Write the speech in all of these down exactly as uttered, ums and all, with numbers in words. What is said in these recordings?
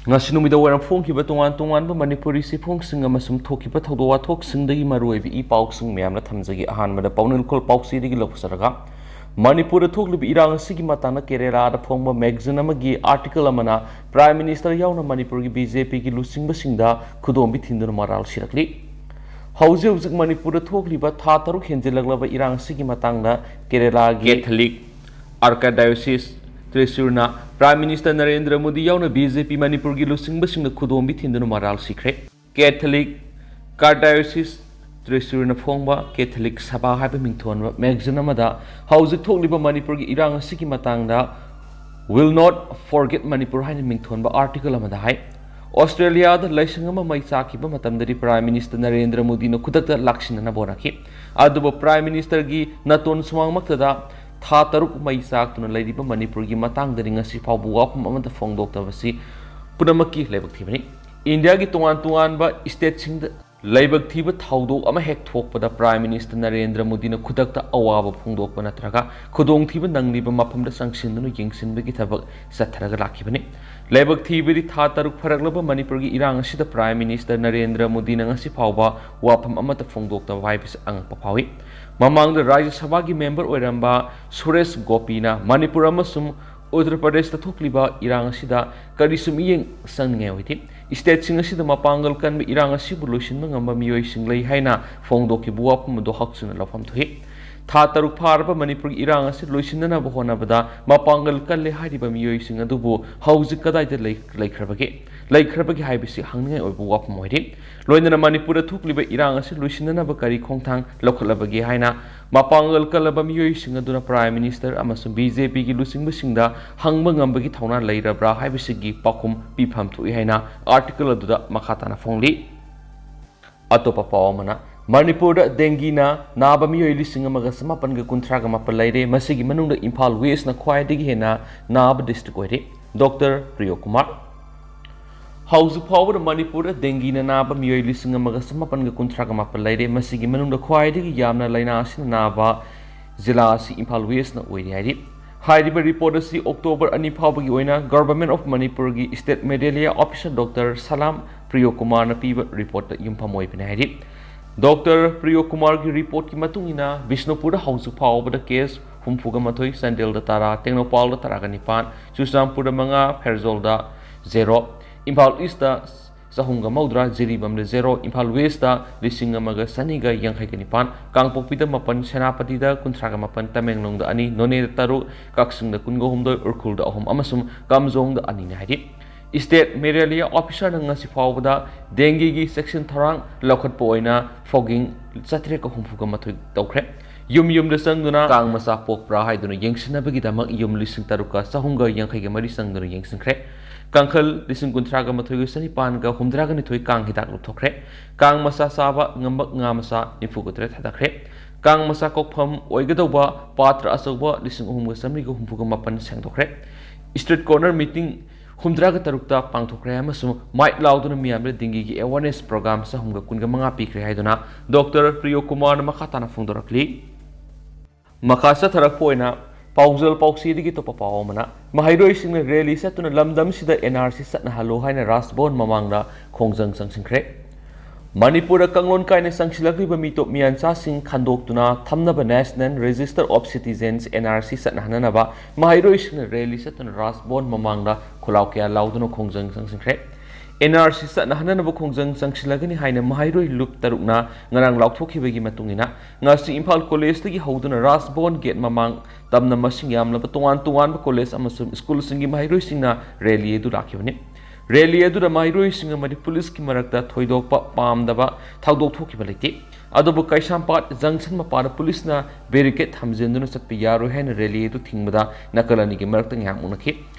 ꯉꯁꯤ ꯅꯨꯃꯤꯗꯥꯡ ꯋꯥꯏꯔꯝ ꯐꯣꯡꯈꯤꯕ ꯇꯣꯉꯥꯟ ꯇꯣꯉꯥꯟꯕ ꯃꯅꯤꯄꯨꯔꯤ ꯆꯦꯐꯣꯡꯁꯤꯡ ꯑꯃꯁꯨꯡ ꯊꯣꯛꯈꯤꯕ ꯊꯧꯗꯣꯛ ꯋꯥꯊꯣꯛꯁꯤꯡꯗꯒꯤ ꯃꯔꯨꯑꯣꯏꯕ ꯏ ꯄꯥꯎꯁꯤꯡ ꯃꯌꯥꯝꯅ ꯊꯝꯖꯒꯦ꯫ ꯑꯍꯥꯟꯕꯗ ꯄꯥꯎꯅꯦꯜ ꯈꯨꯜ ꯄꯥꯎꯆꯦꯗꯒꯤ ꯂꯧꯖꯔꯒ, ꯃꯅꯤꯄꯨꯔꯗ ꯊꯣꯛꯂꯤꯕ ꯏꯔꯥꯡ ꯑꯁꯤꯒꯤ ꯃꯇꯥꯡꯗ ꯀꯦꯔꯦꯂꯥꯗ ꯐꯣꯡꯕ ꯃꯦꯒꯥꯖꯤꯟ ꯑꯃꯒꯤ ꯑꯥꯔꯇꯤꯀꯜ ꯑꯃꯅ ꯄ꯭ꯔꯥꯏꯝ ꯃꯤꯅꯤꯁꯇꯔ ꯌꯥꯎꯅ ꯃꯅꯤꯄꯨꯔꯒꯤ ꯕꯤ ꯖꯦ ꯄꯤꯒꯤ ꯂꯨꯆꯤꯡꯕꯁꯤꯡꯗ ꯈꯨꯗꯣꯝꯕꯤ ꯊꯤꯟꯗꯨꯅ ꯃꯔꯥꯜ ꯁꯤꯔꯛꯂꯤ꯫ ꯍꯧꯖꯤꯛ ꯍꯧꯖꯤꯛ ꯃꯅꯤꯄꯨꯔꯗ ꯊꯣꯛꯂꯤꯕ ꯊꯥ ꯇꯔꯨꯛ ꯍꯦꯟꯖꯤꯜꯂꯛꯂꯕ ꯏꯔꯥꯡ ꯑꯁꯤꯒꯤ ꯃꯇꯥꯡꯗ ꯀꯦꯔꯦꯂꯥꯒꯤ ꯀꯦꯊꯂꯤꯛ ꯑꯥꯔꯀꯗꯥꯏꯑꯣꯁꯤꯁ ꯇ꯭ꯔꯤꯁꯨꯔꯅ ꯄ꯭ꯔꯥꯏꯝ ꯃꯤꯅꯤꯁꯇꯔ ꯅꯔꯦꯟꯗ꯭ꯔ ꯃꯣꯗꯤ ꯌꯥꯎꯅ ꯕꯤ ꯖꯦ ꯄꯤ ꯃꯅꯤꯄꯨꯔꯒꯤ ꯂꯨꯆꯤꯡꯕꯁꯤꯡꯅ ꯈꯨꯗꯣꯝꯕꯤ ꯊꯤꯟꯗꯨꯅ ꯃꯔꯥꯜ ꯁꯤꯈ꯭ꯔꯦ꯫ ꯀꯦꯊꯂꯤꯛ ꯑꯥꯔꯀꯗꯥꯏꯑꯣꯁꯤꯁ ꯇ꯭ꯔꯤꯁꯨꯔꯅ ꯐꯣꯡꯕ ꯀꯦꯊꯂꯤꯛ ꯁꯚꯥ ꯍꯥꯏꯕ ꯃꯤꯡꯊꯣꯟꯕ ꯃꯦꯒꯥꯖꯤꯟ ꯑꯃꯗ ꯍꯧꯖꯤꯛ ꯊꯣꯛꯂꯤꯕ ꯃꯅꯤꯄꯨꯔꯒꯤ ꯏꯔꯥꯡ ꯑꯁꯤꯒꯤ ꯃꯇꯥꯡꯗ "Will not forget Manipur" ꯍꯥꯏꯅ ꯃꯤꯡꯊꯣꯟꯕ ꯑꯥꯔꯇꯤꯀꯜ ꯑꯃꯗ ꯍꯥꯏ, ꯑꯣꯁꯇ꯭ꯔꯦꯂꯤꯌꯥꯗ ꯂꯥꯏꯁꯪ ꯑꯃ ꯃꯩ ꯆꯥꯛꯈꯤꯕ ꯃꯇꯝꯗꯗꯤ ꯄ꯭ꯔꯥꯏꯝ ꯃꯤꯅꯤꯁꯇꯔ ꯅꯔꯦꯟꯗ꯭ꯔ ꯃꯣꯗꯤꯅ ꯈꯨꯗꯛꯇ ꯂꯥꯛꯁꯤꯟꯅꯅꯕ ꯍꯣꯠꯅꯈꯤ꯫ ꯑꯗꯨꯕꯨ ꯄ꯭ꯔꯥꯏꯝ ꯃꯤꯅꯤꯁꯇꯔꯒꯤ ꯅꯥꯇꯣꯟ ꯁꯨꯃꯥꯡꯃꯛꯇꯗ ꯊꯥ ꯇꯔꯨꯛ ꯃꯩ ꯆꯥꯛꯇꯨꯅ ꯂꯩꯔꯤꯕ ꯃꯅꯤꯄꯨꯔꯒꯤ ꯃꯇꯥꯡꯗꯗꯤ ꯉꯁꯤ ꯐꯥꯎꯕ ꯋꯥꯐꯝ ꯑꯃꯠꯇ ꯐꯣꯡꯗꯣꯛꯇꯕꯁꯤ ꯄꯨꯝꯅꯃꯛꯀꯤ ꯂꯥꯏꯕꯛ ꯊꯤꯕꯅꯤ꯫ ꯏꯟꯗꯤꯌꯥꯒꯤ ꯇꯣꯉꯥꯟ ꯇꯣꯉꯥꯟꯕ ꯁ꯭ꯇꯦꯠꯁꯤꯡꯗ ꯂꯥꯏꯕꯛ ꯊꯤꯕ ꯊꯧꯗꯣꯛ ꯑꯃ ꯍꯦꯛ ꯊꯣꯛꯄꯗ ꯄ꯭ꯔꯥꯏꯝ ꯃꯤꯅꯤꯁꯇꯔ ꯅꯔꯦꯟꯗ꯭ꯔ ꯃꯣꯗꯤꯅ ꯈꯨꯗꯛꯇ ꯑꯋꯥꯕ ꯐꯣꯡꯗꯣꯛꯄ ꯅꯠꯇ꯭ꯔꯒ ꯈꯨꯗꯣꯡꯊꯤꯕ ꯅꯪꯂꯤꯕ ꯃꯐꯝꯗ ꯆꯪꯁꯤꯟꯗꯨꯅ ꯌꯦꯡꯁꯤꯟꯕꯒꯤ ꯊꯕꯛ ꯆꯠꯊꯔꯒ ꯂꯥꯛꯈꯤꯕꯅꯤ꯫ ꯂꯥꯏꯕꯛ ꯊꯤꯕꯗꯤ ꯊꯥ ꯇꯔꯨꯛ ꯐꯥꯔꯛꯂꯕ ꯃꯅꯤꯄꯨꯔꯒꯤ ꯏꯔꯥꯡ ꯑꯁꯤꯗ ꯄ꯭ꯔꯥꯏꯝ ꯃꯤꯅꯤꯁꯇꯔ ꯅꯔꯦꯟꯗ꯭ꯔ ꯃꯣꯗꯤꯅ ꯉꯁꯤ ꯐꯥꯎꯕ ꯋꯥꯐꯝ ꯑꯃꯠꯇ ꯐꯣꯡꯗꯣꯛꯇꯕ ꯍꯥꯏꯕꯁꯤ ꯑꯉꯛꯄ ꯐꯥꯎꯏ꯫ ꯃꯃꯥꯡꯗ ꯔꯥꯖ꯭ꯌ ꯁꯚꯥꯒꯤ ꯃꯦꯝꯕꯔ ꯑꯣꯏꯔꯝꯕ ꯁꯨꯔꯦꯁ ꯒꯣꯄꯤꯅ ꯃꯅꯤꯄꯨꯔ ꯑꯃꯁꯨꯡ ꯎꯠꯇꯔ ꯄ꯭ꯔꯗꯦꯁꯇ ꯊꯣꯛꯂꯤꯕ ꯏꯔꯥꯡ ꯑꯁꯤꯗ ꯀꯔꯤꯁꯨ ꯃꯤꯠꯌꯦꯡ ꯆꯪꯅꯤꯡꯉꯥꯏ ꯑꯣꯏꯗꯦ꯫ ꯁ꯭ꯇꯦꯠꯁꯤꯡ ꯑꯁꯤꯗ ꯃꯄꯥꯡꯒꯜ ꯀꯟꯕ ꯏꯔꯥꯡ ꯑꯁꯤꯕꯨ ꯂꯣꯏꯁꯤꯟꯕ ꯉꯝꯕ ꯃꯤꯑꯣꯏꯁꯤꯡ ꯂꯩ ꯍꯥꯏꯅ ꯐꯣꯡꯗꯣꯛꯈꯤꯕ ꯋꯥꯐꯝ ꯑꯗꯨ ꯍꯛꯆꯤꯟꯅ ꯂꯧꯐꯝ ꯊꯣꯛꯏ꯫ ꯊꯥ ꯇꯔꯨꯛ ꯐꯥꯔꯕ ꯃꯅꯤꯄꯨꯔꯒꯤ ꯏꯔꯥꯡ ꯑꯁꯤ ꯂꯣꯏꯁꯤꯟꯅꯅꯕ ꯍꯣꯠꯅꯕꯗ ꯃꯄꯥꯡꯒꯜ ꯀꯜꯂꯦ ꯍꯥꯏꯔꯤꯕ ꯃꯤꯑꯣꯏꯁꯤꯡ ꯑꯗꯨꯕꯨ ꯍꯧꯖꯤꯛ ꯀꯗꯥꯏꯗ ꯂꯩ-, ꯂꯩꯈ꯭ꯔꯕꯒꯦ? ꯂꯩꯈ꯭ꯔꯕꯒꯦ ꯍꯥꯏꯕꯁꯤ ꯍꯪꯅꯤꯡꯉꯥꯏ ꯑꯣꯏꯕ ꯋꯥꯐꯝ ꯑꯣꯏꯔꯤ꯫ ꯂꯣꯏꯅꯅ ꯃꯅꯤꯄꯨꯔꯗ ꯊꯣꯛꯂꯤꯕ ꯏꯔꯥꯡ ꯑꯁꯤ ꯂꯣꯏꯁꯤꯟꯅꯅꯕ ꯀꯔꯤ ꯈꯣꯡꯊꯥꯡ ꯂꯧꯈꯠꯂꯕꯒꯦ ꯍꯥꯏꯅ ꯃꯄꯥꯡꯒꯜ ꯀꯜꯂꯕ ꯃꯤꯑꯣꯏꯁꯤꯡ ꯑꯗꯨꯅ ꯄ꯭ꯔꯥꯏꯝ ꯃꯤꯅꯤꯁꯇꯔ ꯑꯃꯁꯨꯡ ꯕꯤ ꯖꯦ ꯄꯤꯒꯤ ꯂꯨꯆꯤꯡꯕꯁꯤꯡꯗ ꯍꯪꯕ ꯉꯝꯕꯒꯤ ꯊꯧꯅꯥ ꯂꯩꯔꯕ꯭ꯔꯥ ꯍꯥꯏꯕꯁꯤꯒꯤ ꯄꯥꯎꯈꯨꯝ ꯄꯤꯐꯝ ꯊꯣꯛꯏ ꯍꯥꯏꯅ ꯑꯥꯔꯇꯤꯀꯜ ꯑꯗꯨꯗ ꯃꯈꯥ ꯇꯥꯅ ꯐꯣꯡꯂꯤ꯫ ꯑꯇꯣꯞꯄ ꯄꯥꯎ ꯑꯃꯅ, ꯃꯅꯤꯄꯨꯔꯗ ꯗꯦꯡꯒꯤꯅ ꯅꯥꯕ ꯃꯤꯑꯣꯏ ꯂꯤꯁꯤꯡ ꯑꯃꯒ ꯆꯃꯥꯄꯟꯒ ꯀꯨꯟꯊ꯭ꯔꯥꯒ ꯃꯥꯄꯟ ꯂꯩꯔꯦ꯫ ꯃꯁꯤꯒꯤ ꯃꯅꯨꯡꯗ ꯏꯝꯐꯥꯜ ꯋꯦꯁꯅ ꯈ꯭ꯋꯥꯏꯗꯒꯤ ꯍꯦꯟꯅ ꯅꯥꯕ ꯗꯤꯁꯇ꯭ꯔꯤꯛ ꯑꯣꯏꯔꯦ꯫ ꯗꯣꯛꯇꯔ ꯄ꯭ꯔꯤꯌꯣ ꯀꯨꯃꯥꯔ꯫ ꯍꯧꯖꯤꯛ ꯐꯥꯎꯕꯗ ꯃꯅꯤꯄꯨꯔꯗ ꯗꯦꯡꯒꯤꯅ ꯅꯥꯕ ꯃꯤꯑꯣꯏ ꯂꯤꯁꯤꯡ ꯑꯃꯒ ꯆꯃꯥꯄꯟꯒ ꯀꯨꯟꯊ꯭ꯔꯥꯒ ꯃꯥꯄꯟ ꯂꯩꯔꯦ꯫ ꯃꯁꯤꯒꯤ ꯃꯅꯨꯡꯗ ꯈ꯭ꯋꯥꯏꯗꯒꯤ ꯌꯥꯝꯅ ꯂꯥꯏꯅꯥ ꯑꯁꯤꯅ ꯅꯥꯕ ꯖꯤꯂꯥ ꯑꯁꯤ ꯏꯝꯐꯥꯜ ꯋꯦꯁꯅ ꯑꯣꯏꯔꯤ ꯍꯥꯏꯔꯤ꯫ ꯍꯥꯏꯔꯤꯕ ꯔꯤꯄꯣꯔꯠ ꯑꯁꯤ ꯑꯣꯛꯇꯣꯕꯔ ꯑꯅꯤ ꯐꯥꯎꯕꯒꯤ ꯑꯣꯏꯅ Government of ꯃꯅꯤꯄꯨꯔꯒꯤ State Malaria Officer ꯗꯣꯛꯇꯔ ꯁꯂꯥꯝ ꯄ꯭ꯔꯤꯌꯣ ꯀꯨꯃꯥꯔꯅ ꯄꯤꯕ ꯔꯤꯄꯣꯔꯠꯇ ꯌꯨꯝꯐꯝ ꯑꯣꯏꯕꯅꯤ ꯍꯥꯏꯔꯤ꯫ ꯗꯣꯛꯇꯔ ꯄ꯭ꯔꯤꯌꯣ ꯀꯨꯃꯥꯔꯒꯤ ꯔꯤꯄꯣꯔꯠꯀꯤ ꯃꯇꯨꯡ ꯏꯟꯅ, ꯕꯤꯁꯅꯨꯄꯨꯔꯗ ꯍꯧꯖꯤꯛ ꯐꯥꯎꯕꯗ ꯀꯦꯁ ꯍꯨꯝꯐꯨꯒ ꯃꯥꯊꯣꯏ, ꯆꯥꯟꯗꯦꯜꯗ ꯇꯔꯥ, ꯇꯦꯡꯅꯧꯄꯥꯜꯗ ꯇꯔꯥꯒ ꯅꯤꯄꯥꯟ, ꯆꯨꯔꯆꯥꯟꯄꯨꯔꯗ ꯃꯉꯥ, ꯐꯦꯔꯖꯣꯜꯗ ꯖꯦꯔꯣ, ꯏꯝꯐꯥꯜ ꯏꯁꯇ ꯆꯍꯨꯝꯒ ꯃꯧꯗ꯭ꯔꯥ, ꯖꯤꯔꯤꯕꯥꯝꯗ ꯖꯦꯔꯣ, ꯏꯝꯐꯥꯜ ꯋꯦꯁꯇ ꯂꯤꯁꯤꯡ ꯑꯃꯒ ꯆꯅꯤꯒ ꯌꯥꯡꯈꯩꯒ ꯅꯤꯄꯥꯟ, ꯀꯥꯡꯄꯣꯛꯄꯤꯗ ꯃꯥꯄꯟ, ꯁꯦꯅꯥꯄꯇꯤꯗ ꯀꯨꯟꯊ꯭ꯔꯥꯒ ꯃꯥꯄꯟ, ꯇꯃꯦꯡꯂꯣꯡꯗ ꯑꯅꯤ, ꯅꯣꯅꯦꯗ ꯇꯔꯨꯛ, ꯀꯛꯆꯤꯡꯗ ꯀꯨꯟꯒ ꯍꯨꯝꯗꯣꯏ, ꯎꯈ꯭ꯔꯨꯜꯗ ꯑꯍꯨꯝ ꯑꯃꯁꯨꯡ ꯀꯥꯝꯖꯣꯡꯗ ꯑꯅꯤꯅꯤ ꯍꯥꯏꯔꯤ꯫ State Malaria Officerꯅ ꯉꯁꯤ ꯐꯥꯎꯕꯗ ꯗꯦꯡꯒꯤꯒꯤ ꯆꯦꯛꯁꯤꯟ ꯊꯧꯔꯥꯡ ꯂꯧꯈꯠꯄ ꯑꯣꯏꯅ fogging ꯆꯥꯇ꯭ꯔꯦꯠꯀ ꯍꯨꯝꯐꯨꯒ ꯃꯥꯊꯣꯏ ꯇꯧꯈ꯭ꯔꯦ꯫ ꯌꯨꯝ ꯌꯨꯝꯗ ꯆꯪꯗꯨꯅ ꯀꯥꯡ ꯃꯆꯥ ꯄꯣꯛꯄ꯭ꯔꯥ ꯍꯥꯏꯗꯨꯅ ꯌꯦꯡꯁꯤꯟꯅꯕꯒꯤꯗꯃꯛ ꯌꯨꯝ ꯂꯤꯁꯤꯡ ꯇꯔꯨꯛꯀ ꯆꯍꯨꯝꯒ ꯌꯥꯡꯈꯩꯒ ꯃꯔꯤ ꯆꯪꯗꯨꯅ ꯌꯦꯡꯁꯤꯟꯈ꯭ꯔꯦ꯫ ꯀꯥꯡꯈꯜ ꯂꯤꯁꯤꯡ ꯀꯨꯟꯊ꯭ꯔꯥꯒ ꯃꯥꯊꯣꯏꯒ ꯆꯅꯤꯄꯥꯟꯒ ꯍꯨꯝꯗ꯭ꯔꯥꯒ ꯅꯤꯊꯣꯏ ꯀꯥꯡ ꯍꯤꯗꯥꯛ ꯂꯧꯊꯣꯛꯈ꯭ꯔꯦ꯫ ꯀꯥꯡ ꯃꯆꯥ ꯆꯥꯕ ꯉꯝꯕ ꯉꯥ ꯃꯆꯥ ꯅꯤꯐꯨꯒ ꯇꯔꯦꯠ ꯊꯥꯗꯈ꯭ꯔꯦ꯫ ꯀꯥꯡ ꯃꯆꯥ ꯀꯣꯛꯐꯝ ꯑꯣꯏꯒꯗꯧꯕ ꯄꯥꯇ꯭ꯔ ꯑꯆꯧꯕ ꯂꯤꯁꯤꯡ ꯑꯍꯨꯝꯒ ꯆꯥꯃꯔꯤꯒ ꯍꯨꯝꯐꯨꯒ ꯃꯥꯄꯟ ꯁꯦꯡꯗꯣꯛꯈ꯭ꯔꯦ꯫ Street corner meeting ꯍꯨꯝꯗ꯭ꯔꯥꯒ ꯇꯔꯨꯛꯇ ꯄꯥꯡꯊꯣꯛꯈ꯭ꯔꯦ ꯑꯃꯁꯨꯡ ꯃꯥꯏꯛ ꯂꯥꯎꯗꯨꯅ ꯃꯤꯌꯥꯝꯗ ꯗꯦꯡꯒꯤꯒꯤ awareness program ꯆꯍꯨꯝꯒ ꯀꯨꯟꯒ ꯃꯉꯥ ꯄꯤꯈ꯭ꯔꯦ ꯍꯥꯏꯗꯨꯅ ꯗꯣꯛꯇꯔ ꯄ꯭ꯔꯤꯌꯣ ꯀꯨꯃꯥꯔꯅ ꯃꯈꯥ ꯇꯥꯅ ꯐꯣꯡꯗꯣꯔꯛꯂꯤ꯫ ꯃꯈꯥ ꯆꯠꯊꯔꯛꯄ ꯑꯣꯏꯅ ꯄꯥꯎꯖꯦꯜ ꯄꯥꯎꯆꯦꯗꯒꯤ ꯑꯇꯣꯞꯄ ꯄꯥꯎ ꯑꯃꯅ, ꯃꯍꯩꯔꯣꯏꯁꯤꯡꯅ rally ꯆꯠꯇꯨꯅ ꯂꯝꯗꯝꯁꯤꯗ NRC ꯆꯠꯅꯍꯜꯂꯨ ꯍꯥꯏꯅ ꯔꯥꯖꯚꯕꯟ ꯃꯃꯥꯡꯗ ꯈꯣꯡꯖꯪ ꯆꯪꯁꯤꯟꯈ꯭ꯔꯦ꯫ ꯃꯅꯤꯄꯨꯔꯗ ꯀꯥꯡꯂꯣꯟ ꯀꯥꯏꯅ ꯆꯪꯁꯤꯜꯂꯛꯂꯤꯕ ꯃꯤꯇꯣꯞ ꯃꯤꯌꯥꯟꯆꯥꯁꯤꯡ ꯈꯟꯗꯣꯛꯇꯨꯅ ꯊꯝꯅꯕ National Register of Citizens, NRC, ꯆꯠꯅꯍꯟꯅꯅꯕ ꯃꯍꯩꯔꯣꯏꯁꯤꯡꯅ rally ꯆꯠꯇꯨꯅ ꯔꯥꯖꯚꯕꯟ ꯃꯃꯥꯡꯗ ꯈꯨꯂꯥꯎ ꯀꯌꯥ ꯂꯥꯎꯗꯨꯅ ꯈꯣꯡꯖꯪ ꯆꯪꯁꯤꯟꯈ꯭ꯔꯦ꯫ NRC ꯆꯠꯅꯍꯟꯅꯅꯕ ꯈꯣꯡꯖꯪ ꯆꯪꯁꯤꯜꯂꯒꯅꯤ ꯍꯥꯏꯅ ꯃꯍꯩꯔꯣꯏ ꯂꯨꯞ ꯇꯔꯨꯛꯅ ꯉꯔꯥꯡ ꯂꯥꯎꯊꯣꯛꯈꯤꯕꯒꯤ ꯃꯇꯨꯡ ꯏꯟꯅ, ꯉꯁꯤ ꯏꯝꯐꯥꯜ ꯀꯣꯂꯦꯖꯇꯒꯤ ꯍꯧꯗꯨꯅ ꯔꯥꯖꯚꯕꯟ ꯒꯦꯠ ꯃꯃꯥꯡ ꯇꯝꯅ ꯃꯁꯤꯡ ꯌꯥꯝꯂꯕ ꯇꯣꯉꯥꯟ ꯇꯣꯉꯥꯟꯕ ꯀꯣꯂꯦꯖ ꯑꯃꯁꯨꯡ ꯁ꯭ꯀꯨꯜꯁꯤꯡꯒꯤ ꯃꯍꯩꯔꯣꯏꯁꯤꯡꯅ rally ꯑꯗꯨ ꯂꯥꯛꯈꯤꯕꯅꯤ꯫ Rally ꯑꯗꯨꯗ ꯃꯍꯩꯔꯣꯏꯁꯤꯡ ꯑꯃꯗꯤ ꯄꯨꯂꯤꯁꯀꯤ ꯃꯔꯛꯇ ꯊꯣꯏꯗꯣꯛꯄ ꯄꯥꯝꯗꯕ ꯊꯧꯗꯣꯛ ꯊꯣꯛꯈꯤꯕ ꯂꯩꯇꯦ꯫ ꯑꯗꯨꯕꯨ ꯀꯩꯁꯥꯝꯄꯥꯠ ꯖꯪꯁꯟ ꯃꯄꯥꯗ ꯄꯨꯂꯤꯁꯅ barricade ꯊꯝꯖꯤꯟꯗꯨꯅ ꯆꯠꯄ ꯌꯥꯔꯣꯏ ꯍꯥꯏꯅ rally ꯑꯗꯨ ꯊꯤꯡꯕꯗ ꯅꯥꯀꯜ ꯑꯅꯤꯒꯤ ꯃꯔꯛꯇ ꯉꯥꯏꯍꯥꯛ ꯃꯨꯛꯅꯈꯤ꯫